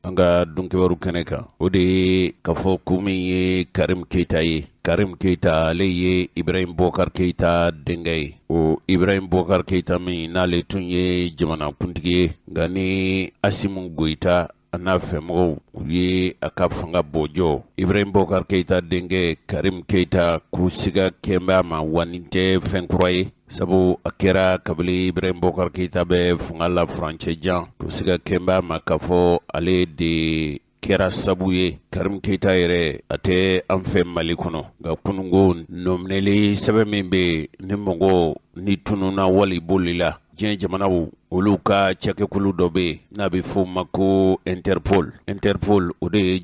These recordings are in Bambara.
An ka donkibaru kɛnɛ kan, o de ye k'a fɔ ko min ye Karim Keyita ye. Karim Keyita, ale ye Ibrahim Bɔkar Keyita denkɛ ye. O Ibrahim Bɔkar Keyita min n'ale tun ye jamanakuntigi ye, nka ni Asimu Goyita a n'a fɛmɔgɔw u ye a ka fanga bɔjɔ, Ibrahim Bɔkar Keyita denkɛ Karim Keyita ko siga kɛn bɛ a ma. Wa nin tɛ fɛn kura ye, sabu a kɛra kabini Ibrahim Bɔkar Keyita bɛ fanga la furancɛ jan, ko siga kɛn bɛ a ma k'a fɔ ale de kɛra sabu ye. Karim Keyita yɛrɛ, a tɛ an fɛ Mali kɔnɔ, nka kununko nɔminɛli sɛbɛn min bɛ yen, ni mɔgɔ ni tununna wali bolila, diɲɛ jamanaw olu ka cakɛkulu dɔ bɛ yen n'a bɛ f'o ma ko Interpol. Interpol, o de ye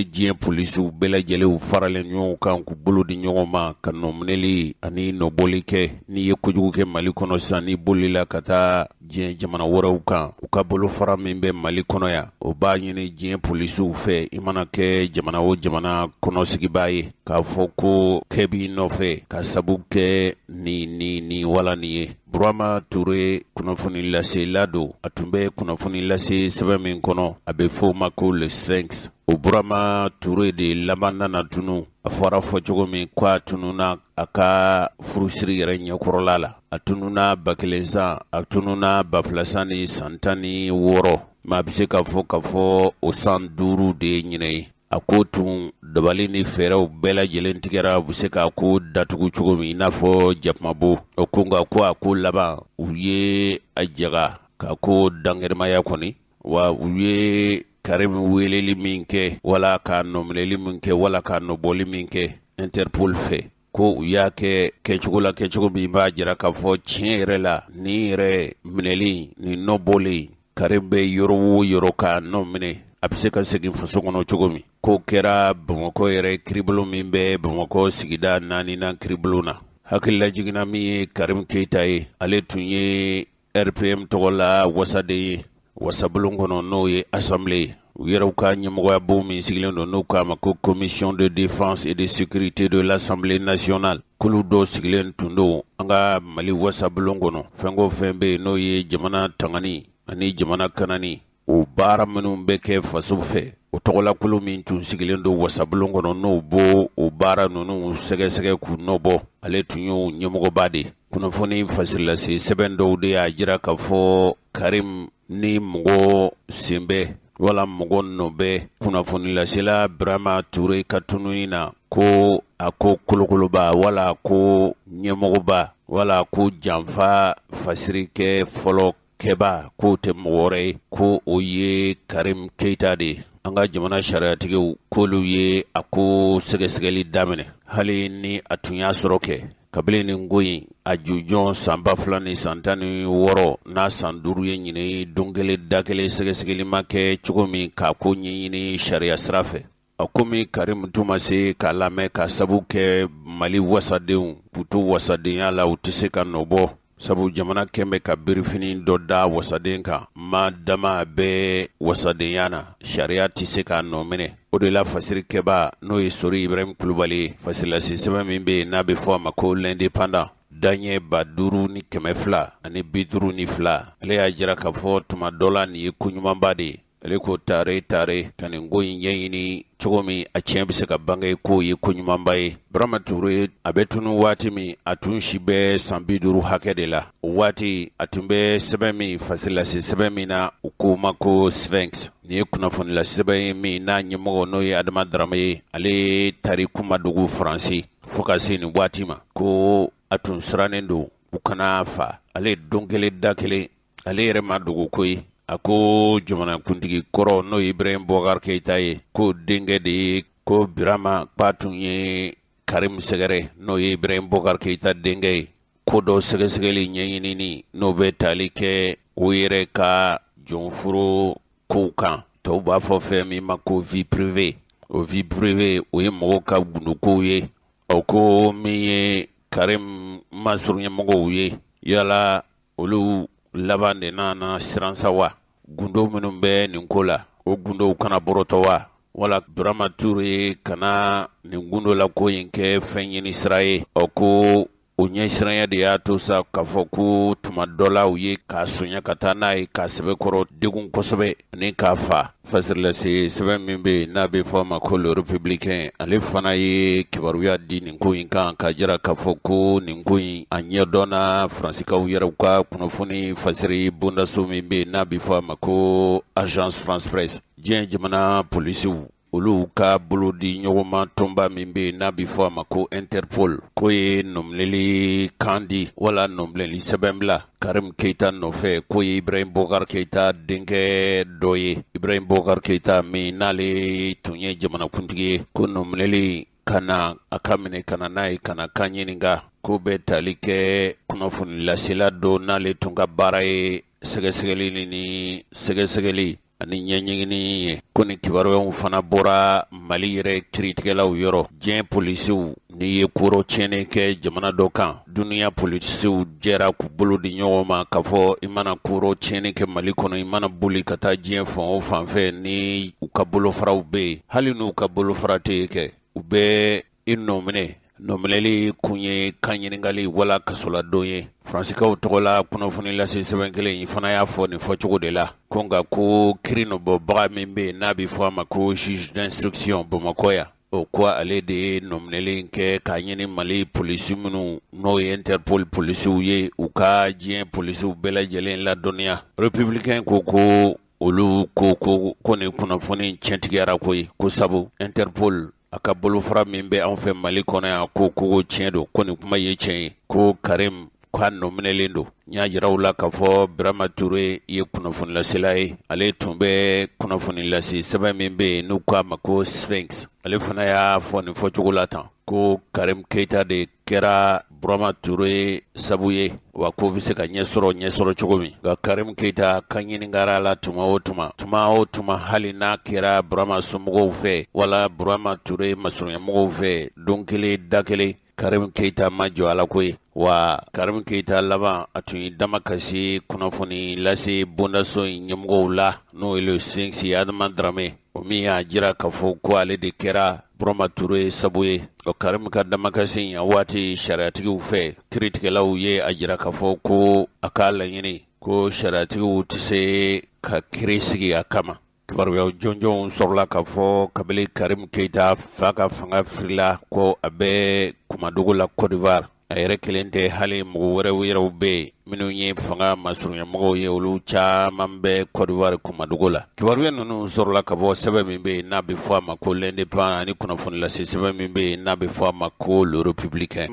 diɲɛ polisiw bɛɛ lajɛlenw faralen ɲɔgɔn kan k'u bolo di ɲɔgɔn ma ka nɔminɛli ani nɔbɔli kɛ. N'i ye kojugu kɛ Mali kɔnɔ sisan, n'i bolila ka taa diɲɛ jamana wɛrɛw kan, u ka bolofara min bɛ Mali kɔnɔ yan, o b'a ɲini diɲɛ polisiw fɛ, i mana kɛ jamana o jamana kɔnɔsigibaa ye, k'a fɔ ko kɛ b'i nɔfɛ ka sabu kɛ ni ni ni wala nin ye. Burama Ture, kunnafoni lasela don. A tun bɛ kunnafoni lase sɛbɛn min kɔnɔ, a bɛ fɔ o ma ko Le Sphinx. O Burama Ture de laban nana tunu. A fɔra fɔ cogo min ko a tununa a ka furusiri yɛrɛ ɲɛkɔrɔla la. A tununa 1000 san, a tununa 2000 san ni san 16. Maa bɛ se k'a fɔ k'a fɔ o san 5 de ye ɲinɛ ye. A ko tun dabali ni fɛɛrɛw bɛɛ lajɛlen tigɛra, u bɛ se k'a ko datugu cogo min, i n'a fɔ jakumabo o ko. Nka ko a ko laban, u ye a jaga k'a ko dangɛrɛmaya kɔni. Wa u ye Karim weleli min kɛ, wala k'a nɔminɛli min kɛ, wala k'a nɔbɔli min kɛ Interpol fɛ, ko u y'a kɛ kɛcogo la, kɛcogo min b'a jira k'a fɔ tiɲɛ yɛrɛ la, nin yɛrɛ minɛli, nin nɔbɔlen, Karim bɛ yɔrɔ o yɔrɔ k'a nɔ minɛ, a bɛ se ka segin faso kɔnɔ cogo min. K'o kɛra Bamakɔ yɛrɛ kiribulon min bɛ Bamakɔ sigida naaninan kiribulon na. Hakililajiginna, min ye Karim Keyita ye, ale tun ye RPM tɔgɔ la wasaden ye wasabulon kɔnɔ, n'o ye assemblée ye. U yɛrɛw ka ɲɛmɔgɔyabon min sigilen don, n'u k'a ma ko Commission de défense et de sécurité de l'Assemblée nationale, kulu dɔ sigilen tun don an ka Mali wasabulon kɔnɔ. Fɛn o fɛn bɛ yen n'o ye jamana tangani ani jamana kanani, o baara minnu bɛ kɛ faso fɛ, o tɔgɔlakulu min tun sigilen don wasabulon kɔnɔ, n'o bo o baara ninnu sɛgɛsɛgɛ k'u nɔbɔ, ale tun y'o ɲɛmɔgɔba de. Kunnafoni fasirilase sɛbɛn dɔw de y'a jira k'a fɔ Karim ni mɔgɔ sen bɛ wala mɔgɔ nɔ bɛ kunnafonilasela Birama Ture ka tununi na, ko a ko kolokoloba wala ko ɲɛmɔgɔba wala ko janfa fasiri kɛ fɔlɔ kɛba, k'o tɛ mɔgɔ wɛrɛ ye, ko o ye Karim Keyita de ye. An ka jamana sariyatigiw k'olu ye a ko sɛgɛsɛgɛli daminɛ, hali ni a tun y'a sɔrɔ kɛ kabini nin ko in a jujɔn san 2016 n'a san 5 ye ɲinɛ, don kelen da kelen sɛgɛsɛgɛli ma kɛ cogo min k'a ko ɲɛɲini sariya sira fɛ. A komi Karim tun ma se k'a lamɛn ka sabu kɛ Mali wasadenw k'u to wasadenya la, u tɛ se ka nɔbɔ, sabu jamana kɛn bɛ ka birifini dɔ da wasaden kan. Ma dama bɛ wasadenya na, sariya tɛ se k'a nɔ minɛ. O de la, fasirikɛba n'o ye Sori Ibrahim Kulubali ye, fasirilase sɛbɛn min bɛ yen n'a bɛ fɔ a ma ko L'Indépendant, daɲɛ 5252, ale y'a jira k'a fɔ tuma dɔ la nin ye ko ɲumanba de ye. Ale ko tare tare ka nin ko in ɲɛɲini cogo min a tiɲɛ bɛ se ka bange, k'o ye ko ɲumanba ye. Burama Ture, a bɛ tunu waati min, a tun si bɛ san 50 hakɛ de la. O waati, a tun bɛ sɛbɛn min fasilase sɛbɛn min na, u k'o ma ko Sphinx. Nin ye kunnafonila sɛbɛn ye min n'a ɲɛmɔgɔ n'o ye Adama Darame ye. Ale ye tariku ma dogo Faransi fo ka se nin waati ma, ko a tun sirannen don u kana fa. Ale don kelen da kelen, ale yɛrɛ ma dogo ko ye, a ko jamanakuntigi kɔrɔ n'o ye Ibrahim Boubacar Keïta ye, ko denkɛ de ye, ko Birama k'a tun ye Karim sɛgɛrɛ, n'o ye Ibrahim Boubacar Keïta denkɛ ye, ko dɔ sɛgɛsɛgɛli ɲɛɲinini n'o bɛ tali kɛ o yɛrɛ ka jɔnforo kow kan, tɔw b'a fɔ fɛn min ma ko vie privée. O vie privée, o ye mɔgɔw ka gundokow ye. O ko min ye Karim masurunyamɔgɔw ye, yala olu laban de nana siran sa wa? Gundo minnu bɛ nin ko la, o gundow kana bɔrɔtɔ wa? Wala Burama Ture kana nin gundo la ko in kɛ fɛn ɲini sira ye? O ko O ɲɛsiranya de y'a to sa k'a fɔ ko tuma dɔ la u ye k'a sonya ka taa n'a ye k'a sɛbɛkɔrɔ degun kosɛbɛ ani k'a fa. Fasirilase sɛbɛn min bɛ yen n'a bɛ fɔ a ma ko Le Républicain, ale fana ye kibaruya di nin ko in kan k'a jira k'a fɔ ko nin ko in a ɲɛdɔnna Faransikaw yɛrɛw ka kunnafoni fasiri bondaso min bɛ yen n'a bɛ fɔ a ma ko Agence France Presse. Diɲɛ jamana polisiw olu ka bolodi ɲɔgɔnma tɔnba min bɛ yen n'a bɛ fɔ a ma ko Interpol, k'o ye nɔminɛli kan di wala nɔminɛli sɛbɛn bila Karim Keita nɔfɛ, k'o ye Ibrahim Boubacar Keita denkɛ dɔ ye. Ibrahim Boubacar Keita min n'ale tun ye jamanakuntigi ye, ko nɔminɛli ka na a ka minɛ ka na n'a ye ka na kan ɲininka, k'o bɛ tali kɛ kunnafoni lasela dɔ n'ale tun ka baara ye sɛgɛsɛgɛli ni sɛgɛsɛgɛli ani ɲɛɲinini ye. Ko nin kibaruyaw fana bɔra Mali yɛrɛ kiritigɛlaw yɔrɔ. Diɲɛ polisiw, n'i ye koro tiɲɛni kɛ jamana dɔ kan, duniya polisiw jɛra k'u bolo di ɲɔgɔn ma k'a fɔ i mana koro tiɲɛni kɛ Mali kɔnɔ, i mana boli ka taa diɲɛ fan o fan fɛ, ni u ka bolofaraw bɛ yen, hali n'u ka bolofara tɛ yen kɛ, u bɛ i nɔminɛ. Nɔminɛli kun ye kan ɲininkali wala kasoladon ye. Faransikaw tɔgɔ la kunnafoni lase sɛbɛn kelen in fana y'a fɔ nin fɔcogo de la ko nka ko kiri nɔbɔbaga min bɛ yen n'a bɛ fɔ a ma ko juge d'instruction Bamakɔ yan, o ko ale de ye nɔminɛli in kɛ k'a ɲini Mali polisi minnu n'o ye Interpol polisiw ye, u ka diɲɛ polisiw bɛɛ lajɛlen ladɔnniya. Républicain ko ko olu ko ko ko nin kunnafoni tiɲɛtigiyara koyi, ko sabu Interpol a ka bolofara min bɛ anw fɛ Mali kɔnɔ yan ko ko tiɲɛ don, ko nin kuma ye tiɲɛ ye, ko Karim k'a nɔminɛlen don. N y'a jira u la k'a fɔ Birama Ture ye kunnafonilasela ye, ale tun bɛ kunnafoni lase sɛbɛn min bɛ yen n'u k'a ma ko Sphinx, ale fana y'a fɔ nin fɔcogo la tan ko Karim Keita de kɛra Burama Ture sabu ye, wa ko bɛ se ka ɲɛsɔrɔ ɲɛsɔrɔ cogo min. Nka Karim Keita ka ɲininkara la tuma o tuma, tuma o tuma, hali n'a kɛra Burama somɔgɔw fɛ wala Burama Ture masurunyamɔgɔw fɛ, don kelen da kelen, Karim Keita ma jɔ a la koyi. Wa Karim Keita laban a tun ye damakasi kunnafoni lase bondaso in ɲɛmɔgɔw la, n'o ye le Sphinx Adama Darame, o min y'a jira k'a fɔ ko ale de kɛra Burama Ture sabu ye. O Karim ka damakasi in a waati sariyatigiw fɛ, kiritigɛlaw ye a jira k'a fɔ ko a k'a laɲini ko sariyatigiw tɛ se ka kiri sigi a kama. Kibaruyaw jɔnjɔnw sɔrɔla k'a fɔ kabini Karim Keita fa ka fanga firila ko a bɛ kumadogo la Côte d'Ivoire, a yɛrɛ kelen tɛ, hali mɔgɔ wɛrɛw yɛrɛw bɛ yen minnu ye fanga masurunyamɔgɔw ye, olu caman bɛ Côte d'Ivoire kumadogo la. Kibaruya ninnu sɔrɔla ka bɔ sɛbɛn min bɛ yen n'a bɛ fɔ a ma ko L'Indépendant ani kunnafoni lase sɛbɛn min bɛ yen n'a bɛ fɔ a ma ko Le Républicain.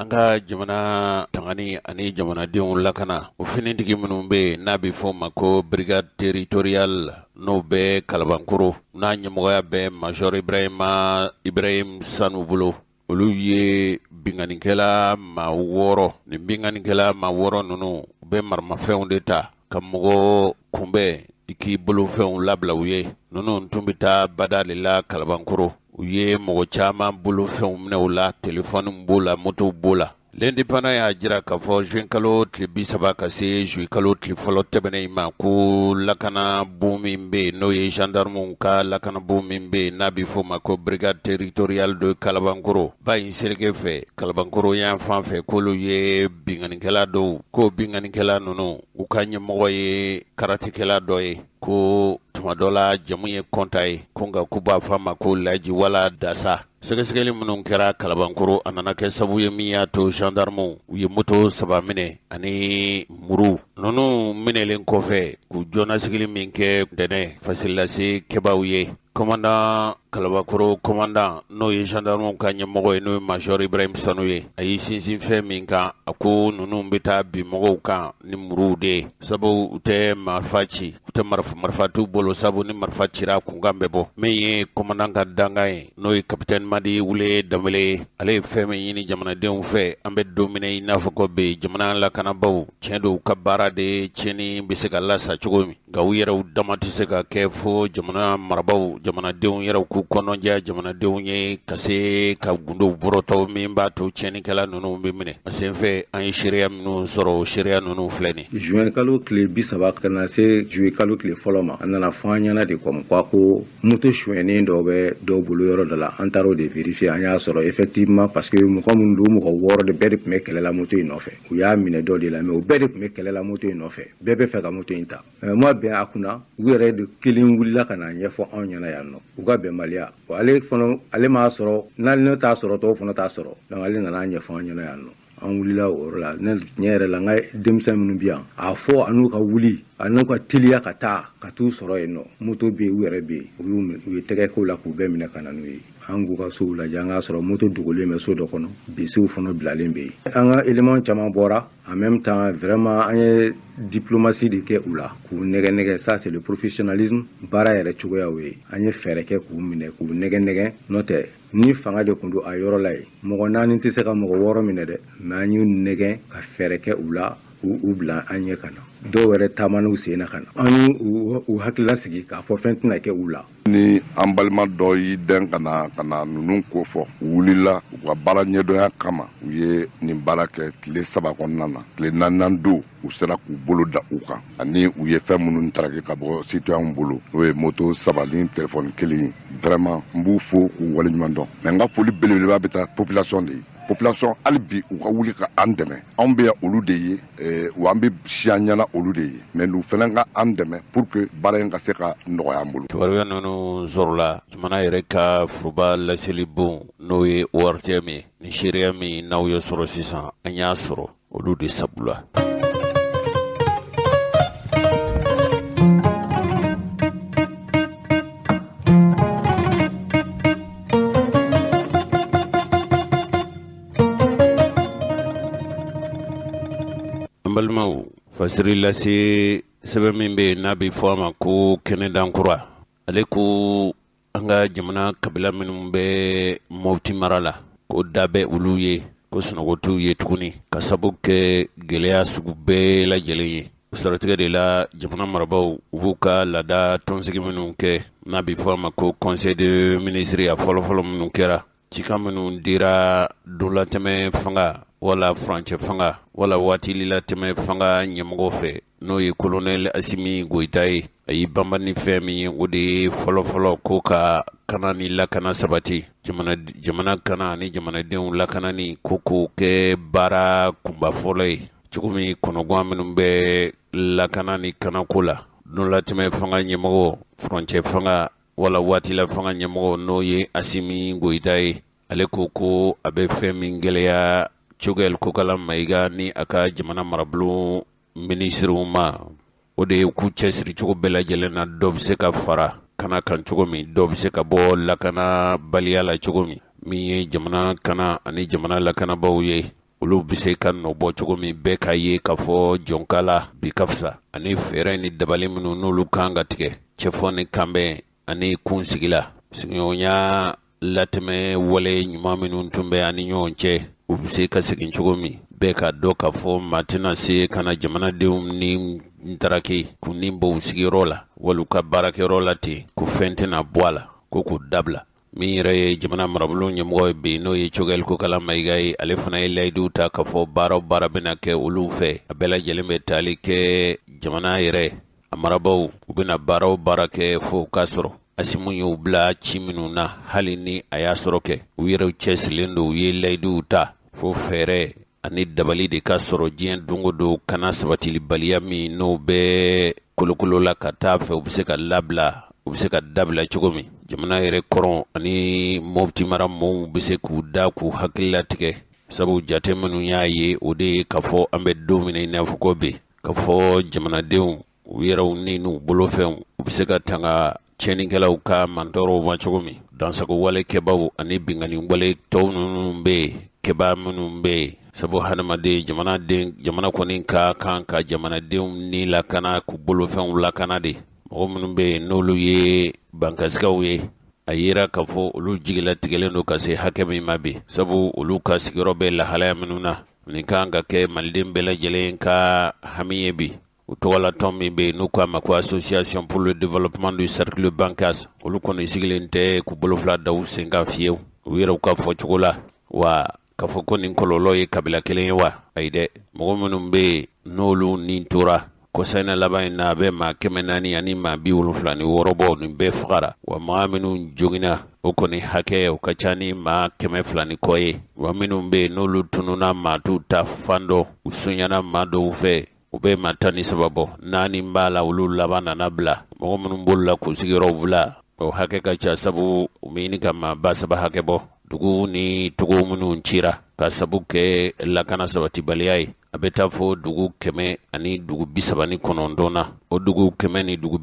An ka jamana tangani ani jamanadenw lakana, o finitigi minnu bɛ yen n'a bɛ fɔ o ma ko brigade territoriale, n'o bɛ Kalabankoro, n'a ɲɛmɔgɔya bɛ major Ibrahima Ibrahim Sanu bolo, olu ye binkannikɛla maa 6. Nin binkannikɛla maa 6 ninnu, u bɛ maramafɛnw de ta ka mɔgɔ kunbɛn i k'i bolofɛnw labila u ye. Ninnu tun bɛ taa bada de la Kalabankoro. U ye mɔgɔ caman bolofɛnw minɛ u la, telefɔniw b'o la, motow b'o la. L'Indépendant y'a jira k'a fɔ juin kalo tile 30 ka se juillet kalo tile fɔlɔ tɛmɛnen in ma, ko lakanabon min bɛ yen n'o ye gendarmew ka lakanabon min bɛ yen n'a bɛ f'o ma ko brigade territoriale de Kalabankoro ba in seleke fɛ Kalabankoro yan fan fɛ, k'olu ye binkannikɛla dɔw, ko binkannikɛla ninnu u ka ɲɛmɔgɔ ye karatekɛla dɔ ye, ko tuma dɔ la jamu ye Kɔnta ye, ko nka k'u b'a fɔ a ma ko Laji wala Dasa. Sɛgɛsɛgɛli minnu kɛra Kalabankoro, a nana kɛ sabu ye min y'a to gendarmew u ye moto 3 minɛ ani muru. Ninnu minɛlen kɔfɛ k'u jɔnnasigili min kɛ dɛnɛ fasililase kɛbaaw ye, commandant Kalabakoro commandant n'o ye gendarmew ka ɲɛmɔgɔ ye, n'o ye major Ibrahim Sanu ye, a y'i sinsin fɛn min kan, a ko ninnu bɛ taa bin mɔgɔw kan ni muruw de ye, sabu u tɛ marifa ci, u tɛ marifa t'u bolo, sabu ni marifa cira kunkan bɛ bɔ. Min ye commandant ka dankan ye, n'o ye capitaine Madi Wule Danbele ye, ale ye fɛn min ɲini jamanadenw fɛ, an bɛ don min na i n'a fɔ ko bi, jamana lakanabaw tiɲɛ don u ka baara de tiɲɛni bɛ se ka lasa cogo min, nka u yɛrɛw dama tɛ se ka kɛ fo jamana marabaaw, jamanadenw yɛrɛw k'u k'u kɔnɔdiya jamanadenw ye ka se ka gundow bɔrɔtɔ min b'a to tiɲɛnikɛla ninnu bɛ minɛ. A senfɛ an ye seereya minnu sɔrɔ, o seereya ninnu filɛ nin. Juin kalo tile 30 ka na se juillet kalo tile fɔlɔ ma, a nana fɔ an ɲɛna de comme quoi ko moto sonyɛnen dɔ bɛ dɔw bolo yɔrɔ dɔ la. An taara o de vérifier, an y'a sɔrɔ effectivement, parce que mɔgɔ minnu don, mɔgɔ 6 de bɛɛ de tun bɛ kɛlɛ la moto in nɔfɛ. U y'a minɛ dɔ de la, mais u bɛɛ de tun bɛ kɛlɛ la moto in nɔfɛ, bɛɛ bɛ fɛ ka moto in ta. Ma bɛn a kunna, u yɛrɛ de kelen wulila ka na ɲɛfɔ anw ɲɛna yan nɔ, u ka bɛnbaliya. Ale fana, ale m'a sɔrɔ, n'ale ne t'a sɔrɔ, tɔw fana t'a sɔrɔ. Donc ale nana ɲɛfɔ an ɲɛna yan nɔ, an wulila o yɔrɔ la. Ne tiɲɛ yɛrɛ la, n ka denmisɛn minnu bɛ yan, a fɔ a n'u ka wuli, a n'u ka teliya ka taa ka t'u sɔrɔ yen nɔ. Moto bɛ yen, u yɛrɛ bɛ yen, u ye tɛgɛ ko la k'u bɛɛ minɛ ka na n'u ye. An k'u ka sow lajɛ, an k'a sɔrɔ moto dogolen bɛ so dɔ kɔnɔ, bisiw fana bilalen bɛ yen. An ka élément caman bɔra en même temps. Vraiment, an ye diplomatie de kɛ u la k'u nɛgɛ nɛgɛ. Ça, c'est le professionnalisme, baara yɛrɛ cogoyaw ye. An ye fɛɛrɛ kɛ k'u minɛ, k'u nɛgɛ nɛgɛ. N'o tɛ, ni fanga de tun don a yɔrɔ la yen, mɔgɔ 4 tɛ se ka mɔgɔ 6 minɛ dɛ. Mais an y'u nɛgɛn ka fɛɛrɛ kɛ u la k'u bila an ɲɛ ka na. Dɔw yɛrɛ taama n'u sen na ka na. An y'u u hakilila sigi k'a fɔ fɛn tɛna kɛ u la. Ni an balima dɔ y'i dɛn ka na ka na ninnu ko fɔ, u wulila u ka baara ɲɛdɔnya kama. U ye nin baara kɛ tile 3 kɔnɔna na. Tile naaninan don, u sera k'u bolo da u kan, ani u ye fɛn minnu taraki ka bɔ citoyenw bolo, n'o ye moto 3 ni telefɔni kelen ye. Vraiment, n b'u fo k'u waleɲuman dɔn. Mais n ka foli belebeleba bɛ taa population de ye. Population, hali bi u ka wuli ka an dɛmɛ. Anw bɛ yan olu de ye, wa an bɛ siyan ɲɛna olu de ye, mais n'u fana ka an dɛmɛ pour que baara in ka se ka nɔgɔya an bolo. Kibaruya ninnu sɔrɔla jamana yɛrɛ ka foroba laseli bon, n'o ye ORTM ye. Ni seereya min n'aw ye sɔrɔ sisan, an y'a sɔrɔ olu de sabu la. An balimaw, fasiri lase sɛbɛn min bɛ yen n'a bɛ fɔ a ma ko kɛnɛdankura, ale ko an ka jamana kabila minnu bɛ Mɔti mara la, ko da bɛ olu ye, ko sunɔgɔ t'u ye tuguni, ka sabu kɛ gɛlɛya sugu bɛɛ lajɛlen ye. O siratigɛ de la, jamana marabaaw, u b'u ka laada tɔnsigi minnu kɛ, n'a bɛ fɔ a ma ko conseil de ministre, a fɔlɔfɔlɔ minnu kɛra, cikan minnu dira donlatɛmɛ fanga wala furancɛ fanga wala waatililatɛmɛ fanga ɲɛmɔgɔ fɛ, n'o ye colonel Asimi Goyita ye, a y'i banba ni fɛn min ye, o de ye fɔlɔfɔlɔ ko ka kana ni lakana sabati, jamana kana ani jamanadenw lakanani, ko k'o kɛ baara kunba fɔlɔ ye. Cogo min kɔnɔgan minnu bɛ lakana ni kanako la, donlatɛmɛ fanga ɲɛmɔgɔ, furancɛ fanga wala waatila fanga ɲɛmɔgɔ, n'o ye Asimi Goyita ye, ale ko ko a bɛ fɛn min gɛlɛya Choguel Kokala Mayiga ni a ka jamana marabulon minisiriw ma, o de ye k'u cɛsiri cogo bɛɛ lajɛlen na, dɔ bɛ se ka fara kana kan cogo min, dɔ bɛ se ka bɔ lakanabaliya la cogo min, min ye jamana kana ani jamana lakanabaaw ye, olu bɛ se ka nɔ bɔ cogo min, bɛɛ k'a ye k'a fɔ jɔnkala bi ka fisa, ani fɛɛrɛ ni dabali minnu n'olu kan ka tigɛ, cɛfɔ ni kanbɛn ani kunsigila sigiɲɔgɔnya latɛmɛ wale ɲuman minnu tun bɛ ani ɲɔgɔn cɛ, u bɛ se ka segin cogo min, bɛɛ ka dɔn k'a fɔ maa tɛna se ka na jamanadenw ni ntaraki k'u ni bɔ u sigiyɔrɔ la wali u ka baarakɛyɔrɔ la ten, ko fɛn tɛna bɔ a la, ko k'u dabila. Min yɛrɛ ye jamana marabolo ɲɛmɔgɔ ye bi, n'o ye Choguel Kokala Mayiga ye, ale fana ye layiduw ta k'a fɔ baara o baara bɛna kɛ olu fɛ, a bɛɛ lajɛlen bɛ tali kɛ jamana yɛrɛ a marabaaw, u bɛna baara o baara kɛ fo k'a sɔrɔ Asimu y'u bila ci minnu na, hali ni a y'a sɔrɔ kɛ u yɛrɛw cɛsirilen don, u ye layiduw ta fo fɛɛrɛ ani dabali de ka sɔrɔ diɲɛ don o don kana sabatilibaliya min n'o bɛ kolokolo la ka taa fɛ, u bɛ se ka labila, u bɛ se ka dabila cogo min, jamana yɛrɛ kɔrɔn ani Mɔti mara mɔɔw bɛ se k'u da k'u hakili latigɛ. Sabu jate minnu y'a ye, o de ye k'a fɔ an bɛ don min na i n'a fɔ ko bi, k'a fɔ jamanadenw u yɛrɛw ni n'u bolofɛnw, u bɛ se ka tanga tiɲɛnikɛlaw ka mantɔɔrɔw ma cogo min, dansago wale kɛbaw ani binkanni wale tɔw minnu bɛ yen, kɛbaa minnu bɛ yen. Sabu hadamaden, jamanaden, jamana kɔni ka kan ka jamanadenw ni lakana, k'u bolofɛnw lakana de. Mɔgɔ minnu bɛ yen n'olu ye bankasigaw ye, a yera k'a fɔ olu jigilatigɛlen don ka se hakɛ min ma bi, sabu olu ka sigiyɔrɔ bɛ lahalaya minnu na, nin kan ka kɛ maliden bɛɛ lajɛlen ka hami ye bi. U tɔgɔla tɔn min bɛ yen n'u k'a ma ko Association pour le développement du cercle Bankass, olu kɔni sigilen tɛ k'u bolo fila da u sen kan fiyewu u yɛrɛw ka fɔcogo la. Wa k'a fɔ ko nin kɔlɔlɔ ye kabila kelen ye wa? Ayi dɛ, mɔgɔ minnu bɛ yen n'olu ni tora kɔsa in na laban in na, a bɛ maa 476 bɔ, nin bɛɛ fagara. Wa maa minnu joginna, o kɔni hakɛ o ka ca ni maa 200 ni kɔ ye. Wa minnu bɛ yen n'olu tununna, maa t'u ta fan dɔn, u sonyana maa dɔw fɛ, u bɛ maa 13 bɔ, naani b'a la, olu laban nana bila. Mɔgɔ minnu bolila k'u sigiyɔrɔw bila, o hakɛ ka ca, sabu u bɛ ɲini ka maa 3000 hakɛ bɔ. Dugu ni togo minnu cira ka sabu kɛ lakana sabatibaliya ye, a bɛ taa fo dugu 139 na. O dugu 139, o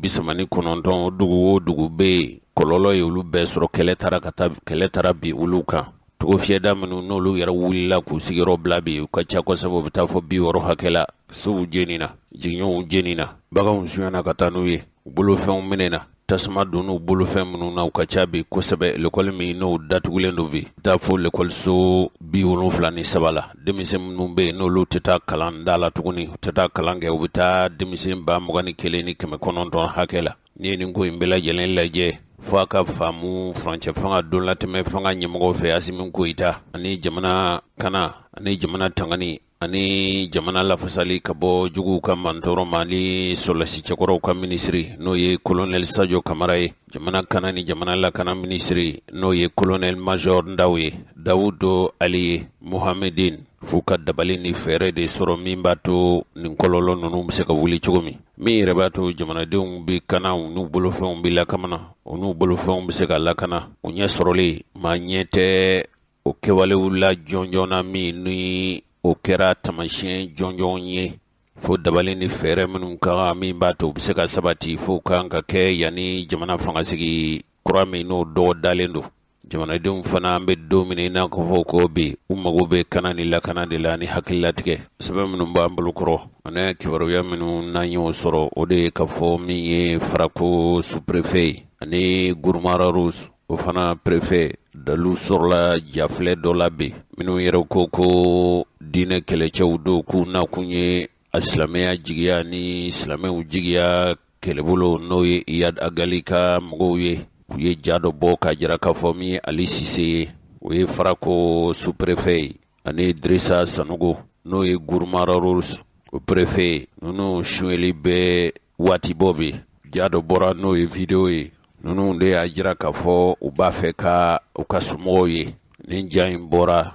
dugu o dugu bɛ yen, kɔlɔlɔ ye olu bɛɛ sɔrɔ, kɛlɛ taara ka taa, kɛlɛ taara bi olu kan. Togo fiyɛda minnu n'olu yɛrɛ wulila k'u sigiyɔrɔ bila bi, u ka ca kosɛbɛ, u bɛ taa fo 60 hakɛ la. Sow jenina, jigiɲɛw jenina, baganw sonyana ka taa n'u ye, u bolofɛnw minɛna, tasuma donn'u bolofɛn minnu na, u ka ca bi kosɛbɛ. Lekɔli min n'o datugulen don bi, taa fo lekɔliso 73 la. Denmisɛn minnu bɛ yen n'olu tɛ taa kalan da la tuguni, u tɛ taa kalan kɛ, u bɛ taa denmisɛn 21,900 hakɛ la. N'i ye nin ko in bɛɛ lajɛlen lajɛ, fo a ka faamu furancɛ fanga donlatɛmɛ fanga ɲɛmɔgɔ fɛ, Asimi Goyita, ani jamana kana ani jamana tangani ani jamana lafasali ka bɔ juguw ka mantɔɔrɔ ma, ni sɔrɔdasi cɛkɔrɔw ka minisiri n'o ye kolonɛli Sajo Kamara ye, jamana kana ni jamana lakana minisiri n'o ye kolonɛli major Ndaw ye, Dawudo Ali ye Mohamedine, f'u ka dabali ni fɛɛrɛ de sɔrɔ min b'a to nin kɔlɔlɔ ninnu bɛ se ka wuli cogo min, min yɛrɛ b'a to jamanadenw bɛ kana, u n'u bolofɛnw bɛ lakana, u n'u bolofɛnw bɛ se ka lakana. U ɲɛ sɔrɔlen maa ɲɛ tɛ o kɛwalew la jɔnjɔn na, min ni o kɛra taamasiyɛn jɔnjɔn ye, fo dabali ni fɛɛrɛ minnu ka kan min b'a to u bɛ se ka sabati, fo kan ka kɛ yanni jamana fangasigi kura min n'o dɔgɔ dalen don. Jamanadenw fana, an bɛ don min n'a ko fɔ ko bi, u mago bɛ kana ni lakana de la ni hakililatigɛ. Sɛbɛn minnu b'an bolo kɔrɔ ani kibaruya minnu n'an y'o sɔrɔ, o de ye k'a fɔ min ye Farako sous-préfet ye ani Gourma Rharous o fana préfet, dalu sɔrɔla jafilɛ dɔ la bi, minnu yɛrɛ ko ko diinɛ kɛlɛcɛw don, k'u nakun ye a silamɛya jigiya ni silamɛw jigiya kɛlɛbolo, n'o ye Iyad Ag Ghali ka mɔgɔw ye. U ye ja dɔ bɔ k'a jira k'a fɔ min ye Ali Sise ye, o ye Farako sous-préfet ye, ani Dirisa Sanogo, n'o ye Gourma Rharous o préfet ye, ninnu sonyɛli bɛ waati bɔ bi. Ja dɔ bɔra, n'o ye video ye, ninnu de y'a jira k'a fɔ u b'a fɛ ka u ka somɔgɔw ye. Nin ja in bɔra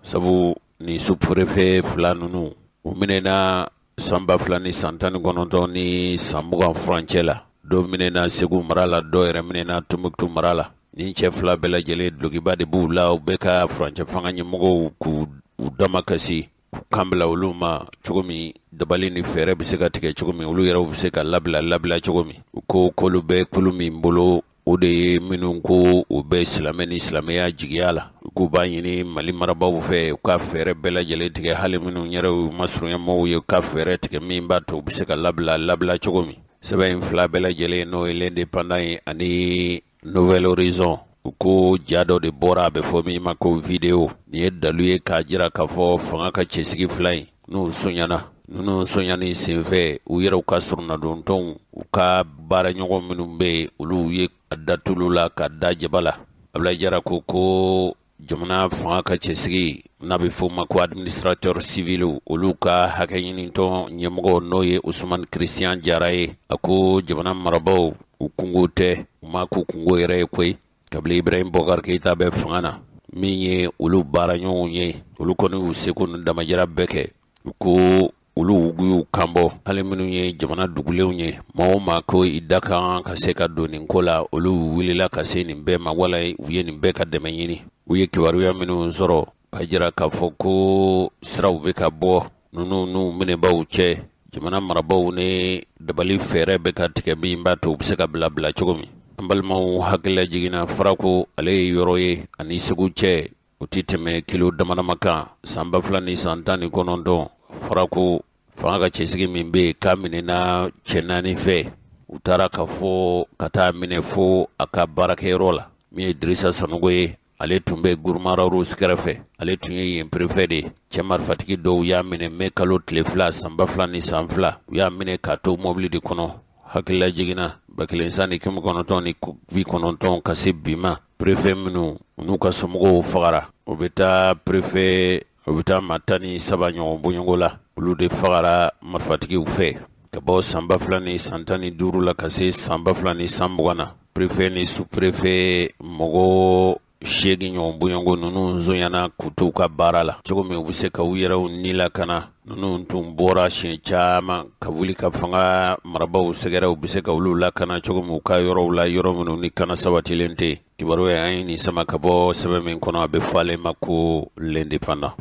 sabu nin sous-préfet fila ninnu, u minɛna san 2019 ni san 20 furancɛ la. Dɔ minɛna Segu mara la, dɔ yɛrɛ minɛna Tombouctou mara la. Nin cɛ fila bɛɛ lajɛlen, dulokiba de b'u la, u bɛ ka furancɛ fanga ɲɛmɔgɔw k'u damakasi, k'u kan bila olu ma cogo min, dabali ni fɛɛrɛ bɛ se ka tigɛ cogo min, olu yɛrɛw bɛ se ka labila labila cogo min. U ko k'olu bɛ kulu min bolo, o de ye minnu ko u bɛ silamɛ ni silamɛya jigiya la. U k'u b'a ɲini Mali marabaaw fɛ, u ka fɛɛrɛ bɛɛ lajɛlen tigɛ, hali minnu yɛrɛ y'u masurunya mɔgɔw ye, u ka fɛɛrɛ tigɛ min b'a to u bɛ se ka labila labila cogo min. Sɛbɛn in fila bɛɛ lajɛlen, n'o ye L'Indépendant ye ani Nouvel Horizon, u ko ja dɔ de bɔra, a bɛ fɔ min ma ko video. Nin ye dalu ye k'a jira k'a fɔ fanga ka cɛsigi fila in n'u sonyana, ninnu sonyani senfɛ, u yɛrɛw ka soronnadontɔnw, u ka baaraɲɔgɔn minnu bɛ yen, olu ye a da tulu la ka da jaba la. Abulayi Jara ko ko jamana fanga ka cɛsigi n'a bɛ f'o ma ko administrateur civil, olu ka hakɛ ɲinitɔn ɲɛmɔgɔ, n'o ye Usumani Christian Jara ye, a ko jamana marabaaw, u kungo tɛ, u ma k'u kungo yɛrɛ ye koyi. Kabini Ibrahim Boubacar Keïta bɛ fanga na, min ye olu baaraɲɔgɔnw ye, olu kɔni y'u seko ni damajira bɛɛ kɛ. U ko olu y'u kanbɔ, hali minnu ye jamana dugulenw ye, maa o maa ko i da kan ka se ka don nin ko la, olu wulila ka se nin bɛɛ ma, wala u ye nin bɛɛ ka dɛmɛ ɲini. U ye kibaruya minnu sɔrɔ ka jira k'a fɔ ko siraw bɛ ka bɔ ninnu n'u minɛbaaw cɛ, jamana marabaaw ni dabali fɛɛrɛ bɛ ka tigɛ min b'a to u bɛ se ka bila bila cogo min. An balimaw, hakilila jiginna, Farako ale ye yɔrɔ ye ani Segu cɛ o tɛ tɛmɛ kilo damadama kan. San 2019, Farako fanga ka cɛsigi min bɛ yen k'a minɛna cɛ naani fɛ, u taara ka fɔ ka taa minɛ fo a ka baarakɛyɔrɔ la, min ye Dirisa Sanogo ye. Ale tun bɛ Gourma Rharous kɛrɛfɛ. Ale tun ye yen préfet de ye. Cɛ marifatigi dɔw y'a minɛ mai kalo tile 2 san 2002. U y'a minɛ k'a to mobili de kɔnɔ. Hakililajigin na 1990 ka se bi ma, préfet minnu n'u ka somɔgɔw fagara, o bɛ taa préfet o bɛ taa maa 13 ɲɔgɔn bɔɲɔgɔnko la. Olu de fagara marifatigiw fɛ ka bɔ san 2015 la ka se san 2020 na. Préfet ni sous-préfet mɔgɔ 8 ɲɔgɔn bɔɲɔgɔnko ninnu zonyana k'u to u ka baara la cogo min u bɛ se ka u yɛrɛw ni lakana. Ninnu tun bɔra siɲɛ caman ka wuli ka fanga marabaaw sɛgɛrɛ, u bɛ se ka olu lakana cogo min u ka yɔrɔw la, yɔrɔ minnu ni kana sabatilen tɛ. Kibaruya an ye nin sama ka bɔ sɛbɛn min kɔnɔ, a bɛ fɔ ale ma ko L'Indépendant.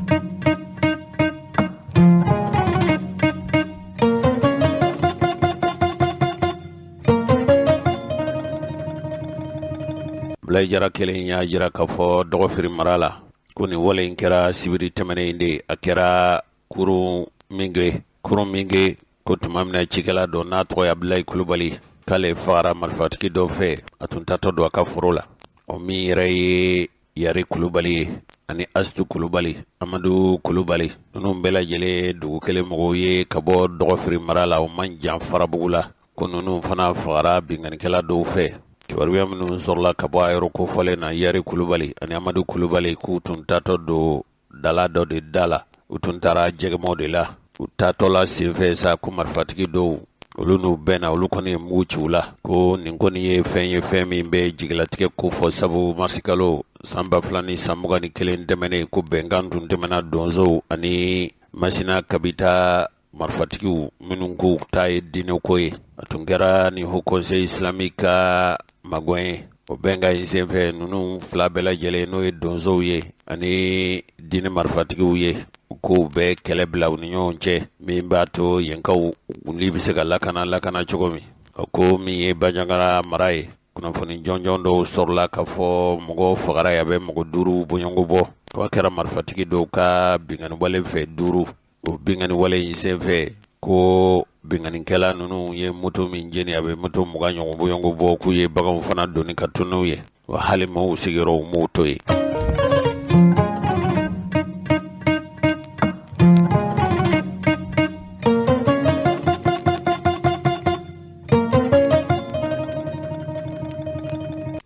Bilayi Jara kelen y'a jira k'a fɔ Dɔgɔfiri mara la ko nin wale in kɛra sibiri tɛmɛnen in de, a kɛra kurun Minge ko tuma min na cikɛla dɔ n'a tɔgɔ ye Abudulayi Kulubali k'ale fagara marifatigi dɔ fɛ, a tun taatɔ don a ka foro la. O min yɛrɛ ye Yari Kulubali ye ani Asitu Kulubali, Amadu Kulubali, ninnu bɛɛ lajɛlen dugu kelen mɔgɔw ye ka bɔ Dɔgɔfiri mara la, o man jan Farabugu la, ko ninnu fana fagara binkannikɛla dɔw fɛ. Kibaruya minnu sɔrɔla ka bɔ a yɔrɔ kofɔlen na, Yari Kulubali ani Amadu Kulubali k'u tun taatɔ don dala dɔ de da la, u tun taara jɛgɛmɔ de la. U taatɔla senfɛ sa, ko marifatigi dɔw olu n'u bɛnna, olu kɔni ye mugu ci u la. Ko nin kɔni ye fɛn ye, fɛn min bɛ jigilatigɛ kofɔ, sabu marisikalo san 2021 tɛmɛnen, ko bɛnkan tun tɛmɛna donsow ani Masina Kabita marifatigiw minnu k'u ta ye diinɛko ye. A tun kɛra ni Haut Conseil islamique ka magwɛn ye. O bɛnkan in senfɛ, ninnu fila bɛɛ lajɛlen, n'o ye donsow ye ani diinɛ marifatigiw ye, k'u bɛ kɛlɛ bila u ni ɲɔgɔn cɛ, min b'a to yenkaw ni bɛ se ka lakana cogo min. O ko min ye Banjagara mara ye, kunnafoni jɔnjɔn dɔw sɔrɔla k'a fɔ mɔgɔ fagara yen, a bɛ mɔgɔ 5 bɔɲɔgɔnko bɔ. K'a kɛra marifatigi dɔw ka binkanni wale fɛ 5. O binkanni wale in senfɛ, ko binkannikɛla ninnu ye moto min jeni, a bɛ moto 20 ɲɔgɔn bɔɲɔgɔnko bɔ, k'u ye baganw fana doni ka tunu n'u ye, wa hali maaw sigiyɔrɔw m'u to yen.